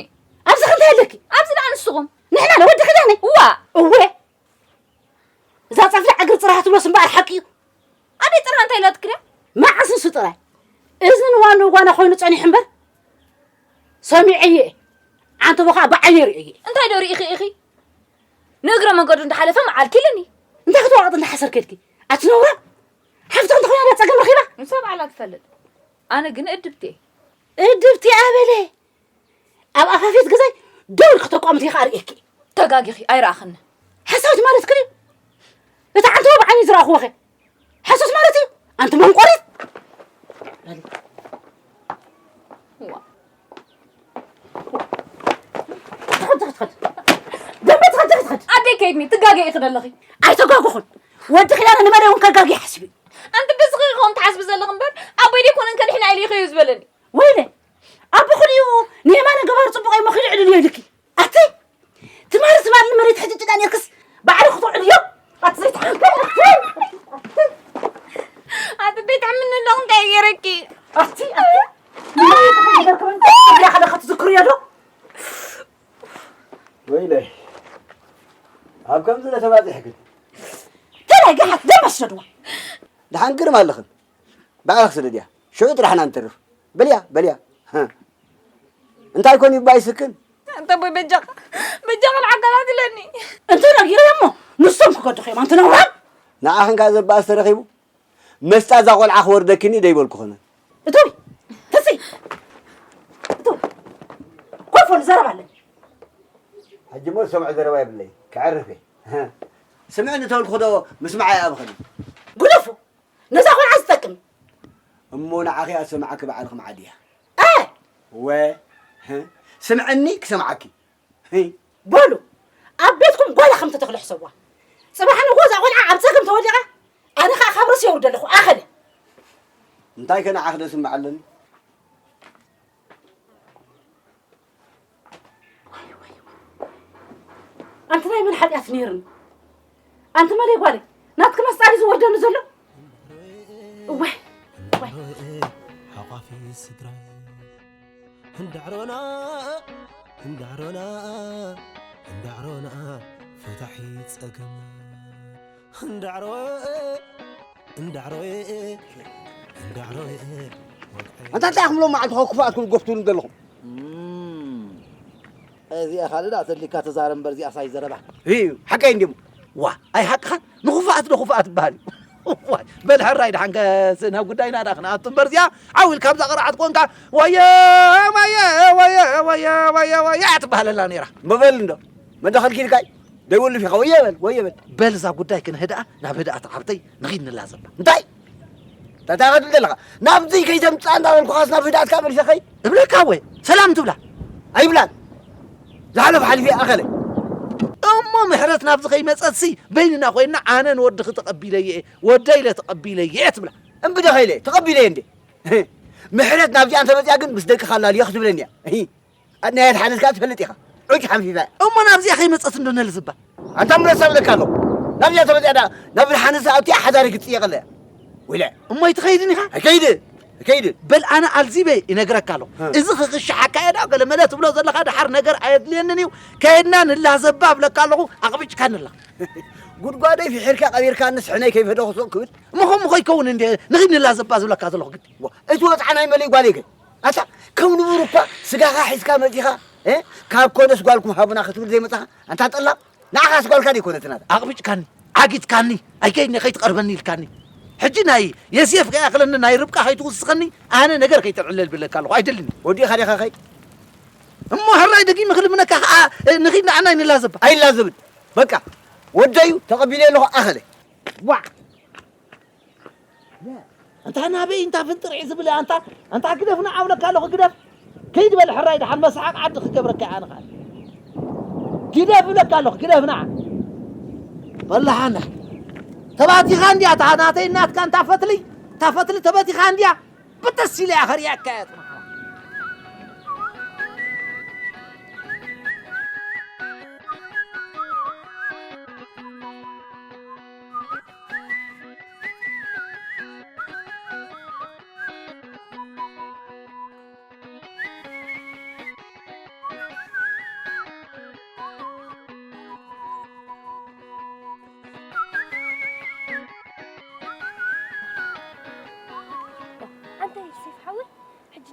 እዚ እንታይ ኣለኪ? ኣብዚ ደኣ ንስኹም። ንሕና ለ ወዲ ኪዳነ? እዋ። እወ። እዛ ጸፍሪ ዕግሪ ጽራህ ትብሎስ እምበኣር ሓቂ እዩ። ኣደይ ጥራ እንታይ ኢላትክ ድያ? መዓስ ንሱ ጥራይ? እዝን ዋኑ ጓና ኮይኑ ጸኒሑ እምበር። ሰሚዐየ። ዓንተቦ ኸኣ ብዓይነይ ርእየ። እንታይ ዶ ርኢኺ ኢኺ? ንእግረ መንገዱ እንዳሓለፈ መዓልኪ ኢለኒ። እንታይ ክትወቕጥ እንዳሓሰርክ ኢልኪ? ኣቲ ነውራ። ሓፍትኺ እንተኾይና ዳ ጸገም ረኺባ? ንሳ ባዕላ ትፈልጥ። ኣነ ግን እድብቲ እየ። እድብቲ ኣበለ። ኣብ ኣፋፌት ገዛይ ደው ኢልኪ ተቋምቲ ኢኻ ኣርእየኪ። ተጋጊኺ ኣይረኣኽኒ። ሓሳዊት ማለት ክልዩ። እቲ ዓንተቦ ብዓይኒ ዝረኣኽዎ ኸ? ሓሶት ማለት እዩ። ኣንቲ መንቆሪት። በሊ። ዋ። ትኸድ፣ ትኸድ፣ ትኸድ። ደንበ ትኸድ፣ ትኸድ፣ ትኸድ። ኣደይ ከይድኒ፣ ትጋገ ኢኺ ዘለኺ። ኣይተጋገኹን። ወዲ ኪዳነ ንመለይ እውን ከጋጊ ሓስቢ። ኣንቲ ብስኺ ኢኺ ከምኡ ትሓስቢ ዘለኺ እምበር፣ ኣቦይ ደይኮነን ከድሕና ኢሉ ኢኺ እዩ ዝበለኒ። ወይለ፣ ኣቦ ክልኡ ንየማነ ገባር ጽቡቕ እሞ ክልዕል እዩ ኢልኪ። ኣቲ ትማሊ ትማሊ መሬት ሕጭጭዳ ኔርክስ ባዕሉ ክትውዕል እዮም። ኣቲ ዘይትሓምቂ። ኣቲ ቤት ዓምኒ ኣለኹ እንታይ ገይረኪ? ኣቲ ኣቲ ንመሬት ሕጭጭዳ ከበን እያ ከለኻ ትዝክርዮ ዶ? ወይለይ፣ ኣብ ከምዚ ለተባጺሕክን። ተላይ ገሓት ደም ኣስደድዋ። ደሓን ግርም ኣለኽን። ባዕልኽ ስደድያ። ሽዑ ጥራሕ ኢና ንተርፍ። በልያ፣ በልያ። ህ። እንታይ ኮን ይባይ ስክን? እንተ ቦይ በጃኻ፣ በጃኻ ንዓጋላት ኢለኒ። እንተ ነጊረ እሞ ንሶም ክገድኹ እዮም፣ ኣንቲ ነውራም። ንዓኽን ከኣ ዘባእስ ተረኺቡ? መስጣ እዛ ቆልዓ ክወርደክኒ ደይበልኩኽን። እቶይ፣ ተሲ። እቶ። ኮፎ ንዘረባ ኣለኒ። ሕጂ እሞ ዝሰምዖ ዘረባ የብለይ። ክዕርፍ እየ። ስምዕኒ ተበልኩ ዶ ምስማዕ ኣይኣብኽን። ጉደፎ። ነዛ ቆልዓ ዝጠቅም። እሞ ንዓኺ ኣሰማዕኪ ባዕልኺ መዓድያ። እ! ወ፣ ህ፣ ስምዕኒ ክሰምዓኪ። ህ። በሉ፣ ኣብ ቤትኩም ጓላ ከም ተተኽለ ሕሰብዋ። ጽባሕ ንግሆ እዛ ቆልዓ ኣብ ጸገም ተወዲቓ፣ ኣነ ኸኣ ካብ ርእሲ የውርደ ኣለኹ፣ ኣኸለ። እንታይ ከ ንዓኺ ደስምዕ ኣለኒ? ኣንቲ ናይ መን ሓጢኣት ነይርኒ? ኣንቲ መለይ ጓለይ፣ ናትኪ መስጣ ድዩ ዝወርደኒ ዘሎ? እዋይ፣ እዋይ። ሓቋፊ ስድራይ እንዳዕሮና፣ እንዳዕሮና፣ እንዳዕሮና፣ ፈታሒ ጸገም እንዳዕሮ፣ እንዳዕሮ፣ እንዳዕሮ፣ ወግዐ። ኣንታ እንታይ ኢኹም ሎም መዓልቲ ኸ ክፉኣት ክትጎፍቱኒ ዘለኹም? እም፣ እዚኣ ካልእ ደኣ ተሊካ ተዛረብ እምበር እዚኣ ሳይ ዘረባ። እዩ፣ ሓቀይ እንዲሞ። ዋ፣ ኣይ ሓቅኻን ንኽፉኣት ዶ ክፉኣት ትበሃል እዩ? ዋይ፣ በል ሕራይ ደሓን ከ ናብ ጉዳይና ደኣ ክንኣቱ እምበር እዚኣ ዓው ኢልካ ኣብዛ ቅርዓት ኮንካ ወየ፣ ወየ፣ ወየ፣ ወየ፣ ወየ፣ ወየ ትበሃለላ ነይራ። እሞ በል እንዶ፣ መን ዶ ከልኪልካ እዩ? ደይወልፍ ኢኻ፣ ወየ በል፣ ወየ በል። በል እዛ ጉዳይ ክንህድኣ ናብ ህድኣት ዓብተይ ንኺድ ንላዘባ። እንታይ? እንታይ ትብል ዘለኻ? ናብዚ ከይተምጽኣ እንዳበልኩኻስ ናብ ህድኣትካ መሊሰ ኸይ? እብለካ ወ፣ ሰላም ትብላ? ኣይብላን። ዝሓለፈ ሓሊፈ ኣኸለ። እሞ ምሕረት ናብዚ ከይመጸትሲ በይንና ኮይንና ኣነ ንወድኺ ተቐቢለየ እየ፣ ወደይ ኢለ ተቐቢለየ እየ ትብላ። እምቢ ዶ ኸይለ? ተቐቢለየ እንዴ? ምሕረት ናብዚኣ እንተመጽኣ ግን ምስ ደቅኻ ኣላልዮ ክትብለኒ እያ። ኣድናያት ሓንስ ከኣ ትፈልጥ ኢኻ። ዑጭ ሓንፊፋ። እሞ ናብዚኣ ከይመጸት እንዶ ነልዝባ? ኣንታ ምረሳ ብለካ ኣለኹ። ናብዚኣ ተመጺኣ ደኣ ናብ ሓንስ ኣእትያ ሓዳሪ ክትጽየቕ ኣለያ። ወይለ። እሞ ኣይትኸይድን ኢኻ? ኣይከይድ። ኣይከይድ። በል ኣነ ኣልዚበ ይነግረካ ኣለኹ። እ። እዚ ክኽሽሓካ እየ ደኣ ገለ መለ ትብሎ ዘለኻ ደሓር ነገር ኣየድልየንን እዩ። ከይድና ንላዘባ እብለካ ኣለኹ። ኣቕቢጭካኒ ኣለኻ። ጉድጓደይ ፍሒርካ ቀቢርካንስ ሕነይ ከይፈደኹ ሱቕ ክብል። እሞ ከምኡ ከይከውን እንደ ንኺድ ንላዘባ ዝብለካ ዘለኹ ግዲ። ዋ፣ እቲ ወጽዓ ናይ መለይ ጓለይ ከ? ኣታ ከም ንቡር እኳ ስጋኻ ሒዝካ መጺኻ፣ እ? ካብ ኮነስ ጓልኩም ሃቡና ክትብል ዘይመጻኻ? ኣንታ ጠላም፣ ንዓኻስ ጓልካ ደይኮነትን ኣታ። ኣቕቢጭካኒ፣ ዓጊትካኒ፣ ኣይከይድኒ ከይትቐርበኒ ኢልካኒ። ሕጂ ናይ የሴፍ ከይኣኽለኒ ናይ ርብቃ ከይትውስኸኒ ኣነ ነገር ከይተልዕለል ብለካ ኣለኹ። ኣይደልን። ወዲእኻ ዲኻ ኸይ? እሞ ሕራይ ደጊመ ክልምነካ ኸኣ፣ እ፣ ንኺድ ንዓናይ ንላዘባ። ኣይላዘብን። በቃ፣ ወደዩ ተቐቢለ ኣለኹ ኣኸለ። ዋዕ! ኣንታ ናበይ እንታ ፍንጥርዒ ዝብል ኣንታ፣ ኣንታ ግደፍ ንዓ እብለካ ኣለኹ ግደፍ። ከይድ በል ሕራይ ደሓን መስሓቕ ዓዲ ክገብረካ ኣነ ኸኣ። ግደፍ እብለካ ኣለኹ ግደፍ ንዓ። በላሓና። ተባቲኻ እንድያ እታ ናተይ ናትካ እንታ ፈትሊ፣ እታ ፈትሊ ተበቲኻ እንድያ። ብጥስ ኢለ እያ ከርእየካ እያ ጽናሓዋ።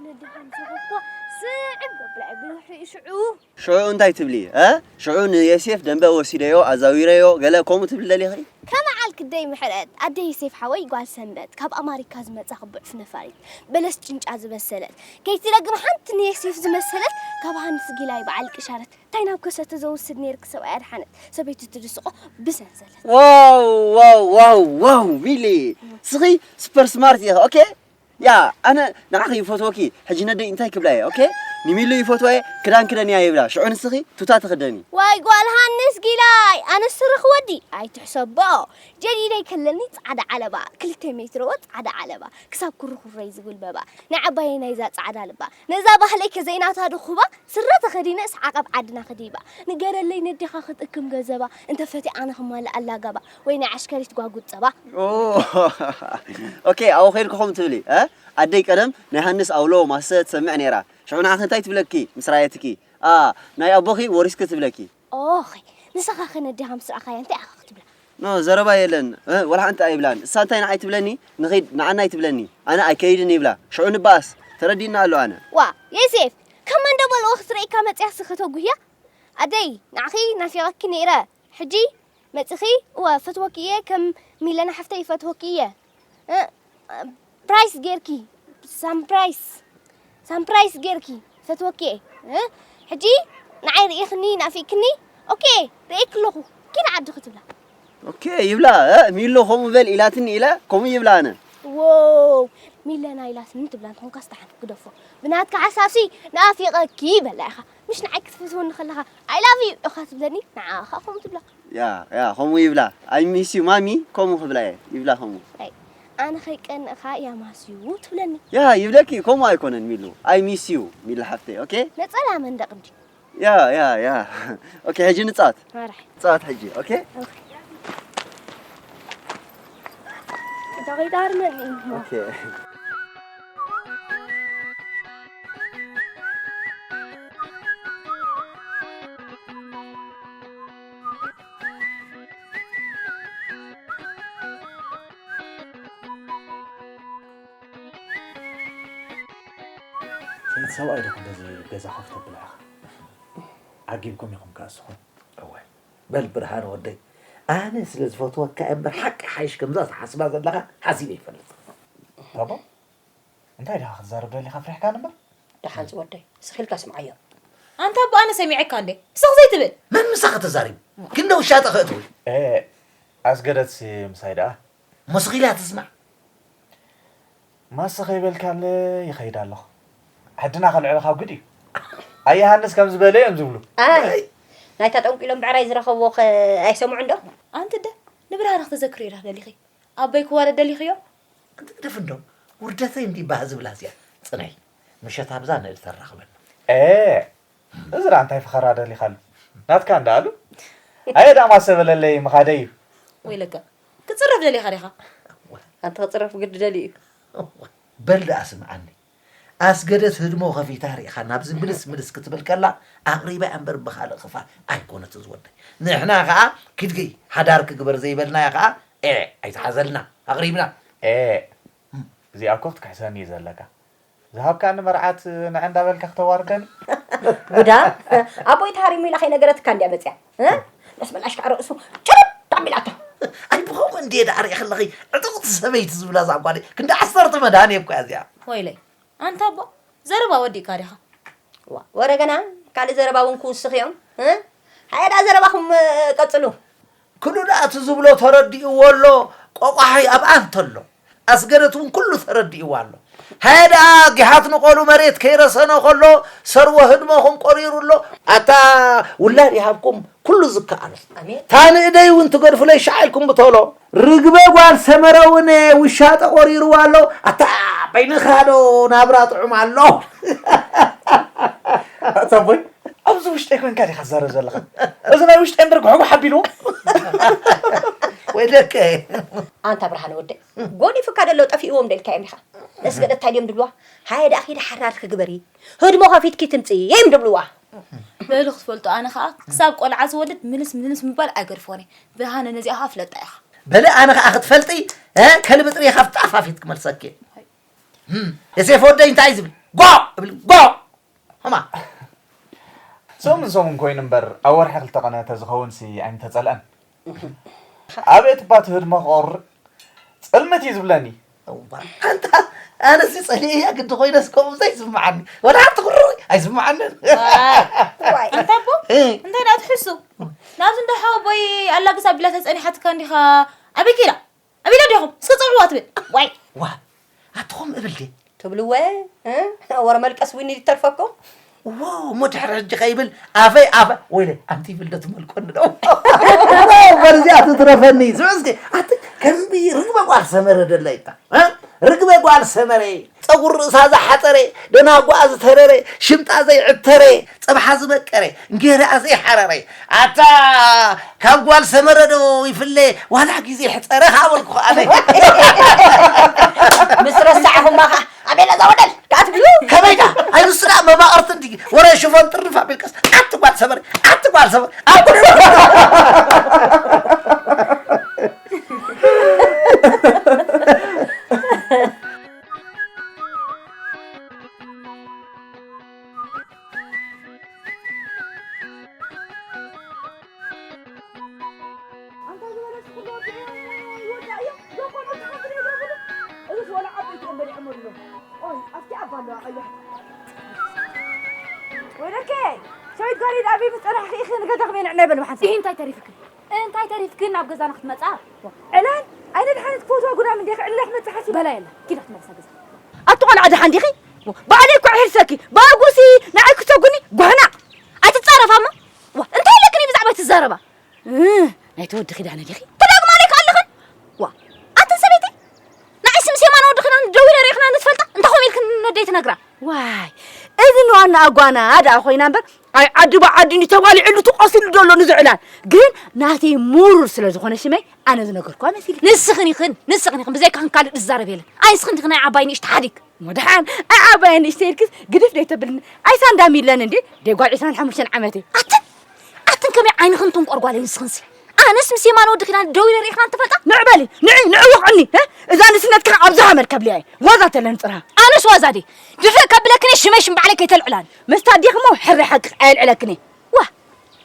ነዲኻ ምስ ረኸብኩዋ ስዕብ ገብላ እየ ብድሕሪኡ ሽዑ። ሽዑ እንታይ ትብሊ? እ? ሽዑ ንዮሴፍ ደንበ ወሲደዮ፣ ኣዛዊረዮ፣ ገለ ከምኡ ትብሊ ደሊኺ? ከመዓልክ ደይ ምሕረት፣ ኣደ ዮሴፍ ሓወይ ጓል ሰንበት፣ ካብ ኣማሪካ ዝመጻ ክቡዕ ፍነፋሪት፣ በለስ ጭንጫ ዝመሰለት፣ ከይትለግም ሓንቲ ንዮሴፍ ዝመሰለት፣ ካብ ሃንስ ጊላይ በዓል ቅሻረት፣ እንታይ ናብ ከሰተ ዘውስድ ነይርክ ሰብኣይ ኣድሓነት፣ ሰበይቱ ትድስቆ ብሰንሰለት። ዋው፣ ዋው፣ ዋው፣ ዋው፣ ሚሊ፣ ስኺ ሱፐር ስማርት ኢኺ፣ ኦኬ? ያ፣ ኣነ ንዓኺ ይፈትወኪ፣ ሕጂ ነደይ እንታይ ክብላ እየ፣ ኦኬ? ንሚሉ ይፈትወ እየ፣ ክዳን ክደንያ ይብላ፣ ሽዑ ንስኺ ቱታ ትኽደኒ። ዋይ ጓል ሃንስ ጊላይ፣ ኣነ ስርኽ ወዲ፣ ኣይትሕሰቦ። ጀዲደይ ከለኒ ጻዕዳ ዓለባ፣ ክልተ ሜትሮ ጻዕዳ ዓለባ፣ ክሳብ ኩርኩረይ ዝጉልበባ፣ ንዓባየይ ናይዛ ጻዕዳ ልባ፣ ነዛ ባህለይ ከዘይናታ ድኹባ፣ ስረ ተኸዲነ ሰዓቐብ ዓድና ከዲባ። ንገረለይ ነዴኻ ክትእክም ገንዘባ፣ እንተፈትያ ኣነ ክማልእ ኣላጋባ፣ ወይ ናይ ዓሽከሪት ጓጉድ ጸባ። ኦ፣ ኦኬ፣ ኣብኡ ኸይድኩኹም ትብሊ፣ እ? ኣደይ ቀደም ናይ ሃንስ ኣውሎ ማሰ ትሰምዕ ነይራ። ሽዑ ንዓኺ እንታይ ትብለኪ ምስ ራየትኪ? ኣ፣ ናይ ኣቦኺ ወሪስኪ ትብለኪ። ኦኸ፣ ንስኻ ኸ ነዴኻ ምስ ረኣኻያ እንታይ ኢኻ ክትብላ? ኖ፣ ዘረባ የለን። እ፣ ወላ ሓንቲ ኣይብላን። እሳ እንታይ ንዓይ ትብለኒ? ንኺድ ንዓናይ ትብለኒ። ኣነ ኣይከይድን ይብላ። ሽዑ ንበኣስ። ተረዲእና ኣሎ ኣነ። ዋ፣ ዮሴፍ፣ ካብ መንደቦ ልኡኽ ትርእይካ መጽያስ ከተጉህያ? ኣደይ፣ ንዓኺ ናፊቐኪ ነይረ። ሕጂ መጺኺ? እወ፣ ፈትወኪ እየ፣ ከም ሚለና ሓፍተይ ይፈትወኪ እየ። እ፣ ፕራይስ ጌርኪ፣ ሳምፕራይስ፣ ሳምፕራይስ ጌርኪ፣ ፈትወኪ እየ። እ፣ ሕጂ ንዓይ ርኢኽኒ፣ ናፊቕክኒ? ኦኬ፣ ርኤኪ ኣለኹ፣ ኪድ ዓዲ ክትብላ። ኦኬ፣ ይብላ፣ እ፣ ሚሎ ከምኡ በል ኢላትኒ ኢለ፣ ከምኡ ይብላ ኣነ። ዎው፣ ሚለና ኢላትኒ ትብላ እንተኾንካስ ደሓን ግደፎ። ብናትካ ሓሳብሲ፣ ናፊቐኪ በላ ኢኻ። ምሽ ንዓይ ክትፈትወኒ ከለኻ፣ I love you ኢኻ ትብለኒ፣ ንዓኻ ከምኡ ትብላ። ያ፣ ያ፣ ከምኡ ይብላ። I miss you ማሚ፣ ከምኡ ክብላ እየ። ይብላ ከምኡ። ኣይ፣ ኣነ ከይቀንእኻ ያማስዩ ትብለኒ። ያ፣ ይብለኪ፣ ከምኡ ኣይኮነን ሚሉ። I miss you ሚሉ ሓፍተይ፣ ኦኬ? ነጸላ መንደቕ እንዲ። ያ፣ ያ፣ ያ። ኦኬ፣ ሕጂ ንጻወት። ማራሕ። ንጻወት ሕጂ፣ ኦኬ? ኦኬ። ዳቂቃ ኣርመኒ። ኦኬ። ሰይቲ ሰብኣይ ዶ ክንደዚ ገዛ ከፍተብላ ኢኻ? ዓጊብኩም ኢኹም ከኣ እስኹም። እወ። በል ብርሃነ ወደይ፣ ኣነ ስለ ዝፈትወካ እየ እምበር ሓቂ ሓይሽ ከምዛ ትሓስባ ዘለኻ ሓሲበ ይፈልጥ። ኣቦ፣ እንታይ ዲኻ ክትዛረብ ደሊኻ? ፍሪሕካን እምበር። ደሓን ዝወደይ፣ ስኺ ኢልካ ስምዓዮ። ኣንታ ኣቦ፣ ኣነ ሰሚዐካ እንዴ? ስኽ ዘይትብል። መን ምሳኺ ተዛሪቡ? ክንደ ውሻጠ ከእትው። ኤ፣ ኣስገደትሲ ምሳይ ደኣ? እሞ ስኺ ኢላ ትስማዕ። ማሰ ከይበልካለ ይኸይድ ኣለኹ። ዓድና ከልዕልኻ ጉድ እዩ። ኣየ ሃንስ ከም ዝበለ እዮም ዝብሉ። ኣይ፣ ኣይ። ናይታ ጠንቂሎም ብዕራይ ዝረኸብዎ ኸ ኣይሰምዑ እንዶ? ኣንቲ ደ ንብርሃነ ክተዘክርዮ ኢኻ ደሊኺ? ኣቦይ ክዋረድ ደሊኽዮ? ኣንቲ ግደፍ እንዶ፣ ውርደተይ እንዲ ባህ ዝብላ እዚኣ። ጽናይ፣ ምሸት ኣብዛ ንእል ተራኽበና። ኤ፣ እዚ ደኣ እንታይ ፈኸራ ደሊኻሉ? ናትካ እንዳ ኣሉ? ኣየ ደኣ ማሰ በለለይ ምኻደይ እዩ። ወይለከ፣ ክጽረፍ ደሊኻ ዲኻ? ኣንቲ ክጽረፍ ግዲ ደልዩ እዩ። በል ደኣ ስምዓኒ። ኣስገደት ህድሞ ከፊታ ርኢኻ ናብዚ ምልስ ምልስ ክትብል ከላ ኣቕሪባ እያ እምበር ብኻልእ ክፋ ኣይኮነትን ዝወደይ። ንሕና ኸኣ ኪድኪ ሓዳርኪ ግበር ዘይበልናያ ኸኣ ኤ ኣይትሓዘልና ኣቕሪብና። ኤ እዚኣ እኮ ክትክሕሰኒ እዩ ዘለካ። ዝሃብካኒ መርዓት ንዐ እንዳበልካ ክተዋርደኒ። ጉዳ ኣቦይ ተሃሪሙ ኢላ ከይነገረትካ እንድያ መጽያ። እ? ደስ በላሽ ከዓ ርእሱ ጭርጥ ኣቢላቶ። ኣይ ብኸምኡ እንድየ ደኣ ሪኢ ከለኺ ዕጥቕቲ ሰበይቲ ዝብላ እዛ ጓለይ ክንዲ ዓሰርተ መድሃኒ እኮ እያ እዚኣ። ወይለይ ኣንታ ኣቦ ዘረባ ወዲእካ ዲኻ? ዋ፣ ወረ ገና ካልእ ዘረባ እውን ክውስኽ እዮም። እ? ሃየ ደኣ ዘረባኹም፣ እ፣ ቀጽሉ። ክሉ ደኣ እቲ ዝብሎ ተረዲእዎ ኣሎ፣ ቆቋሓይ ኣብኣ እንተሎ። ኣስገደት እውን ኩሉ ተረዲእዎ ኣሎ። ሃየ ደኣ ጊሓት ንቆሉ መሬት ከይረሰነ ከሎ ሰርወ ህድሞኹም ቆሪሩ ኣሎ። ኣታ ውላድ ይሃብኩም ኩሉ ዝከኣሎ። ኣሜን። እታ ንእደይ እውን ትገድፉለይ ሻዕ ኢልኩም ብቶሎ። ርግበ ጓል ሰመረ እውን ውሻጠ ቆሪርዋ ኣሎ። ኣታ በይንኻ ዶ ናብራ ጥዑም ኣሎ። ኣታ ኣቦይ፣ ኣብዚ ውሽጠይ ኮንካ ዲኻ ትዛረብ ዘለኻ? እዚ ናይ ውሽጠይ እምበር ጉሕጉሕ ኣቢልዎ። ወይለከ። ኣንታ ብርሃነ ወደይ፣ ጎኒፉካ ደሎ ጠፊእዎም ደልካዮም ኢኻ። ነስገደት እንታይ ድዮም ድብልዋ? ሃየ ደኣ ኺዲ ሓራርኪ ግበሪ። ህድሞ ከፊትኪ ትምጽኢ እዮም ድብልዋ። በሉ ክትፈልጡ፣ ኣነ ኸኣ ክሳብ ቆልዓ ዝወልድ ምልስ ምልስ ምባል ኣይገድፎን እየ። ብርሃነ ነዚኣ ኸኣ ፍለጣ ኢኻ። በሊ ኣነ ኸኣ ክትፈልጢ፣ እ፣ ከልቢ ጥሪ ኻብ ጣፋፊት ክመልሰኪ። እም፣ የሴፍ ወደይ እንታይ ዝብል? ጓ እብል ጓ። ሀማ። ሰሙን ሰሙን ኮይኑ እምበር ኣብ ወርሒ ክልተ ቀነ ተዝኸውን ሲ ኣይምተጸልአን። ኣቤት እባ ትህድሞ ክቆርእ ጽልምት እዩ ዝብለኒ። እዋ፣ ኣንታ ኣነሲ ጸሊእያ ግዲ ኮይነስ ከምኡ ዘይስምዓኒ። ወላ ሓንቲ ቁሩብ ኣይስምዓንን። ዋይ። ኣንታ ኣቦ፣ እ። እንታይ ደኣ ትሕሱ? ናብዚ እንዳ ሓወቦይ ኣላግስ ኣቢላ ተጸኒሓትካ እንዲኻ። ኣበይ ከይዳ? ኣበይ ኢላ ዲኹም? እስከ ጸውዕዋ ትብል። ዋይ። ዋ፣ ኣትኹም እብል ድየ? ትብልወ፣ እ? ወረ መልቀስ ዊኒ ይተርፈኩም? ዎ፣ እሞ ድሕሪ ሕጂ ከይብል ኣፈይ ኣፈ-፣ ወይለ፣ ኣንቲ ይብል ዶ ትመልኮኒ ዶ? ዎ፣ በርዚኣ ትትረፈኒ። ስምዕስኪ፣ ኣቲ ከምዚ ርግበ ጓል ሰመረ ደላይታ፣ እ? ርግበ ጓል ሰመረ፣ ጸጉር ርእሳ ዝሓጸረ፣ ደናጓኣ ዝተረረ፣ ሽምጣ ዘይዕተረ፣ ጸብሓ ዝበቀረ፣ እንጌራኣ ዘይሓረረ። ኣታ ካብ ጓል ሰመረ ዶ ይፍለ? ዋላ ግዜ ሕጸረ ሃበልኩ ኣነ። ምስ ረሳዕኹማ ኸዓ ኣቤላ እዛ ወደል ደኣ ትብሉ? ከመይ ደኣ? ኣይ ንሱ ደኣ መማቕርቲ እንዲ ወረ ሽፎን ጥርፍ ኣቢልካስ ኣቲ ጓል ሰመረ፣ ኣቲ ጓል ሰመረ፣ ኣቲ ኣንታ ዝበለስ ኩሉ ወዲኡ ይወዳእ እዩ። ዶኮኖ ተሓፍረ ይብረብሉ። እዚስ ወላ ዓበይቲ እዮም በሊዖም ኣለዉ። ኦይ፣ ኣብቲ ኣባ ኣለዋ ቀያሕ። ወይለከ፣ ሸዊት ጓል ኢድ ኣበይ ምስ ጸናሕኪ ኢኺ ንገዛኹም እየ ንዕናይ በል መሓንሳ። ይሄ እንታይ ተሪፍክን? እንታይ ተሪፍክን ናብ ገዛና ክትመጻ? ዕላል፣ ኣይነ ድሓነት ክትፈትዋ ጉዳም እንዲኺ ዕላል ክትመጽእ ሓሲባ። በላ የላ፣ ኪዳ ክትመልሳ ገዛ። ኣቲ ቆልዓ ደሓን ዲኺ? ባዕለይ እኮ ሕርሰኪ፣ ባጉሲ፣ ንዓይ ክሰጉኒ፣ ጓህና። ኣይትጻረፋ እሞ። ዋ፣ እንታይ ኣለክኒ ብዛዕባ ትዛረባ? እ፣ ናይቲ ወዲ ኪዳነ ዲኺ? ትደግማ ኣለይ ከኣለኽን? ዋ፣ ኣትን ሰበይቲ፣ ንዓይ ስምስ የማነ ወዲ ኪዳነ ደዊለ ርኢኽና ንትፈልጣ? እንታይ ኾም ኢልክን ነደይ ትነግራ? ዋይ፣ እዚ ንዋና ኣጓና ደኣ ኮይና እምበር፣ ኣይ ዓዲ ብዓዲ እንዲ ተባሊዑሉ ተቆሲሉ ዘሎ ንዝዕላል። ግን ናተይ ሙሩር ስለ ዝኾነ ሽመይ ኣነ ዝነገርኳ መሲሉ። ንስኽን ኢኽን፣ ንስኽን ኢኽን፣ ብዘይካኽን ካልእ ዝዛረብ የለን። ኣይ ንስኽን ኢኽን ናይ ዓባይ ንእሽቲ ሓዲግ። ወድሓን፣ ኣይ ዓባይ ንእሽተይ ኢልክስ ግድፍ ደይ ተብልኒ። ኣይ ሳንዳም ይለን እንዴ? ደይ ጓል ዕስራን ሓሙሽተን ዓመተይ። ኣትን፣ ኣትን ከመይ ዓይንኽን ትንቆር ጓለይ ንስኽንሲ። ኣነስ ምስ የማነ ወዲ ኪዳን ደው ኢለ ርኢኽና እንትፈልጣ? ንዕ በሊ፣ ንዒ፣ ንዕወቕ እኒ፣ እ? እዛ ንስነትካ ኣብዛ ሓመድ ከብልያ እየ። ዋዛ ተለን ጽርሃ። ኣነስ ዋዛ ድየ? ድፍእ ከብለክን ሽመይ ሽም ባዕለይ ከይተልዕላኒ። ምስታ ዲኽሞ ሕሪ ሓቂ ኣየልዕለክን እየ። ዋ፣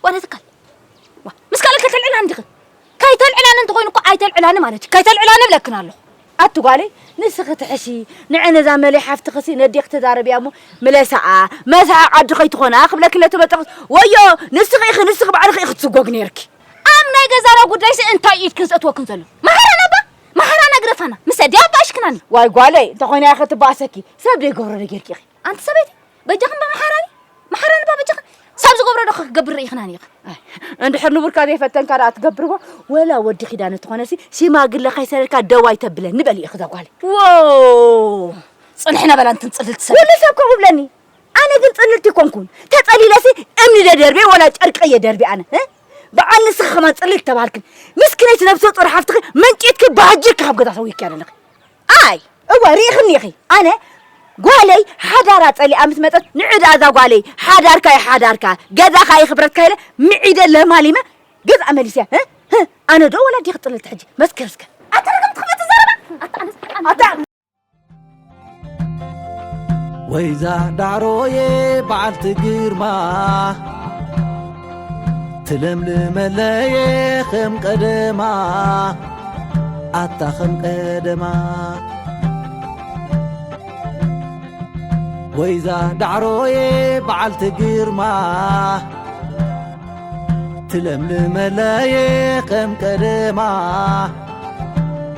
ዋላ ትካል። ዋ፣ ምስ ካልእ ከተልዕላኒ ዲኽን? ከይተልዕላኒ እንተኾይኑ እኮ ኣይተልዕላኒ ማለት እዩ። ከይተልዕላኒ እብለክን ኣለኹ። ኣቲ ጓለይ፣ ንስኺ ትሕሺ፣ ንዒ ነዛ መለይ ሓፍትኽሲ ነዴኺ ተዛረብያ እሞ፣ ምለሳኣ፣ መሳሒ ዓዲ ከይትኾና ክብለኪ ነቲ በጠቕስ፣ ወዮ፣ ንስኺ ኢኺ፣ ንስኺ ባዕልኺ ኢኺ ትስጎጊ ነይርኪ። ኣብ ናይ ገዛና ጉዳይሲ እንታይ ኢድክን ዘእትወክን ዘሎ? መሓራና እባ፣ መሓራና ግደፋና፣ ምስ ኣዲኣ ኣባእሽክናኒ። ዋይ ጓለይ፣ እንተኾይና ኢኺ ትባእሰኪ፣ ሰብ ዘይገብሮ ነጌርኪ ኢኺ። ኣንቲ ሰበይቲ፣ በጃኽን እባ መሓራኒ፣ መሓራኒ እባ በጃኽን። ሰብ ዝገብሮ ዶ ክገብር ርኢኽናኒ ኢኺ? ኣይ፣ እንድሕር ንቡርካ ዘይፈተንካ ደኣ ትገብርዎ፣ ወላ ወዲ ኪዳነ ትኾነሲ፣ ሽማግለ ከይሰደድካ ደው ኣይተብለኒ በሊ ኢኺ እዛ ጓለይ። ዎ፣ ጽንሕና በላ እንትን ጽልልቲ ሰብ። ኩሉ ሰብ ከምኡ ብለኒ። ኣነ ግን ጽልልቲ ኣይኮንኩን። ተጸሊለሲ እምኒ ደደርቤ ወላ ጨርቂ እየ ደርቤ ኣነ፣ እ? በዓል ንስኺ ከማን ጽልልቲ ተባልክን። ምስኪነይቲ ነብሰ ጡር ሓፍትኺ መንጭትኪ ባህጅርኪ ካብ ገዛ ሰዊርኪያ ዘለኺ። ኣይ፣ እወ፣ ርኢኽኒ ኢኺ። ኣነ ጓለይ ሓዳራ ጸሊኣ ምስ መጸት፣ ንዒ ደኣ እዛ ጓለይ ሓዳርካ እዩ ሓዳርካ፣ ገዛኻ እዩ ክብረትካ ኢለ ምዒደ ለማሊመ ገዛ መሊስያ። እ? እ? ኣነ ዶ ወላ ዲኺ ጽልልቲ ሕጂ? መስክር እስከ። ኣታ ርግምቲ ክመት ዘረባ። ኣታ ኣነስ፣ ኣታ ወይዛ ዳዕሮየ በዓልቲ ግርማ፣ ትለምልመለየ ከም ቀደማ፣ ኣታ ከም ቀደማ። ወይዛ ዳዕሮየ በዓልቲ ግርማ፣ ትለምልመለየ ከም ቀደማ፣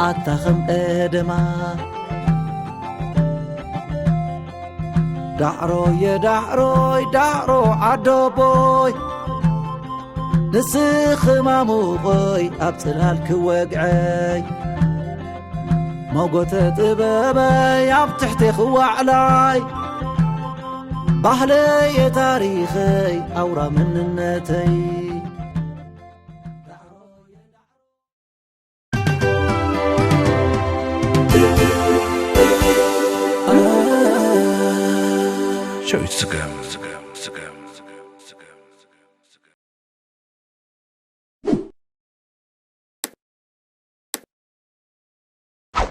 ኣታ ከም ቀደማ። ዳዕሮየ ዳዕሮይ ዳዕሮ ዓዶቦይ፣ ንስኺ ማሙቐይ ኣብ ጽላል ክወግዐይ፣ መጎተ ጥበበይ ኣብ ትሕቴ ክዋዕላይ፣ ባህለየ ታሪኸይ ኣውራ መንነተይ። ሸዊት ስገም።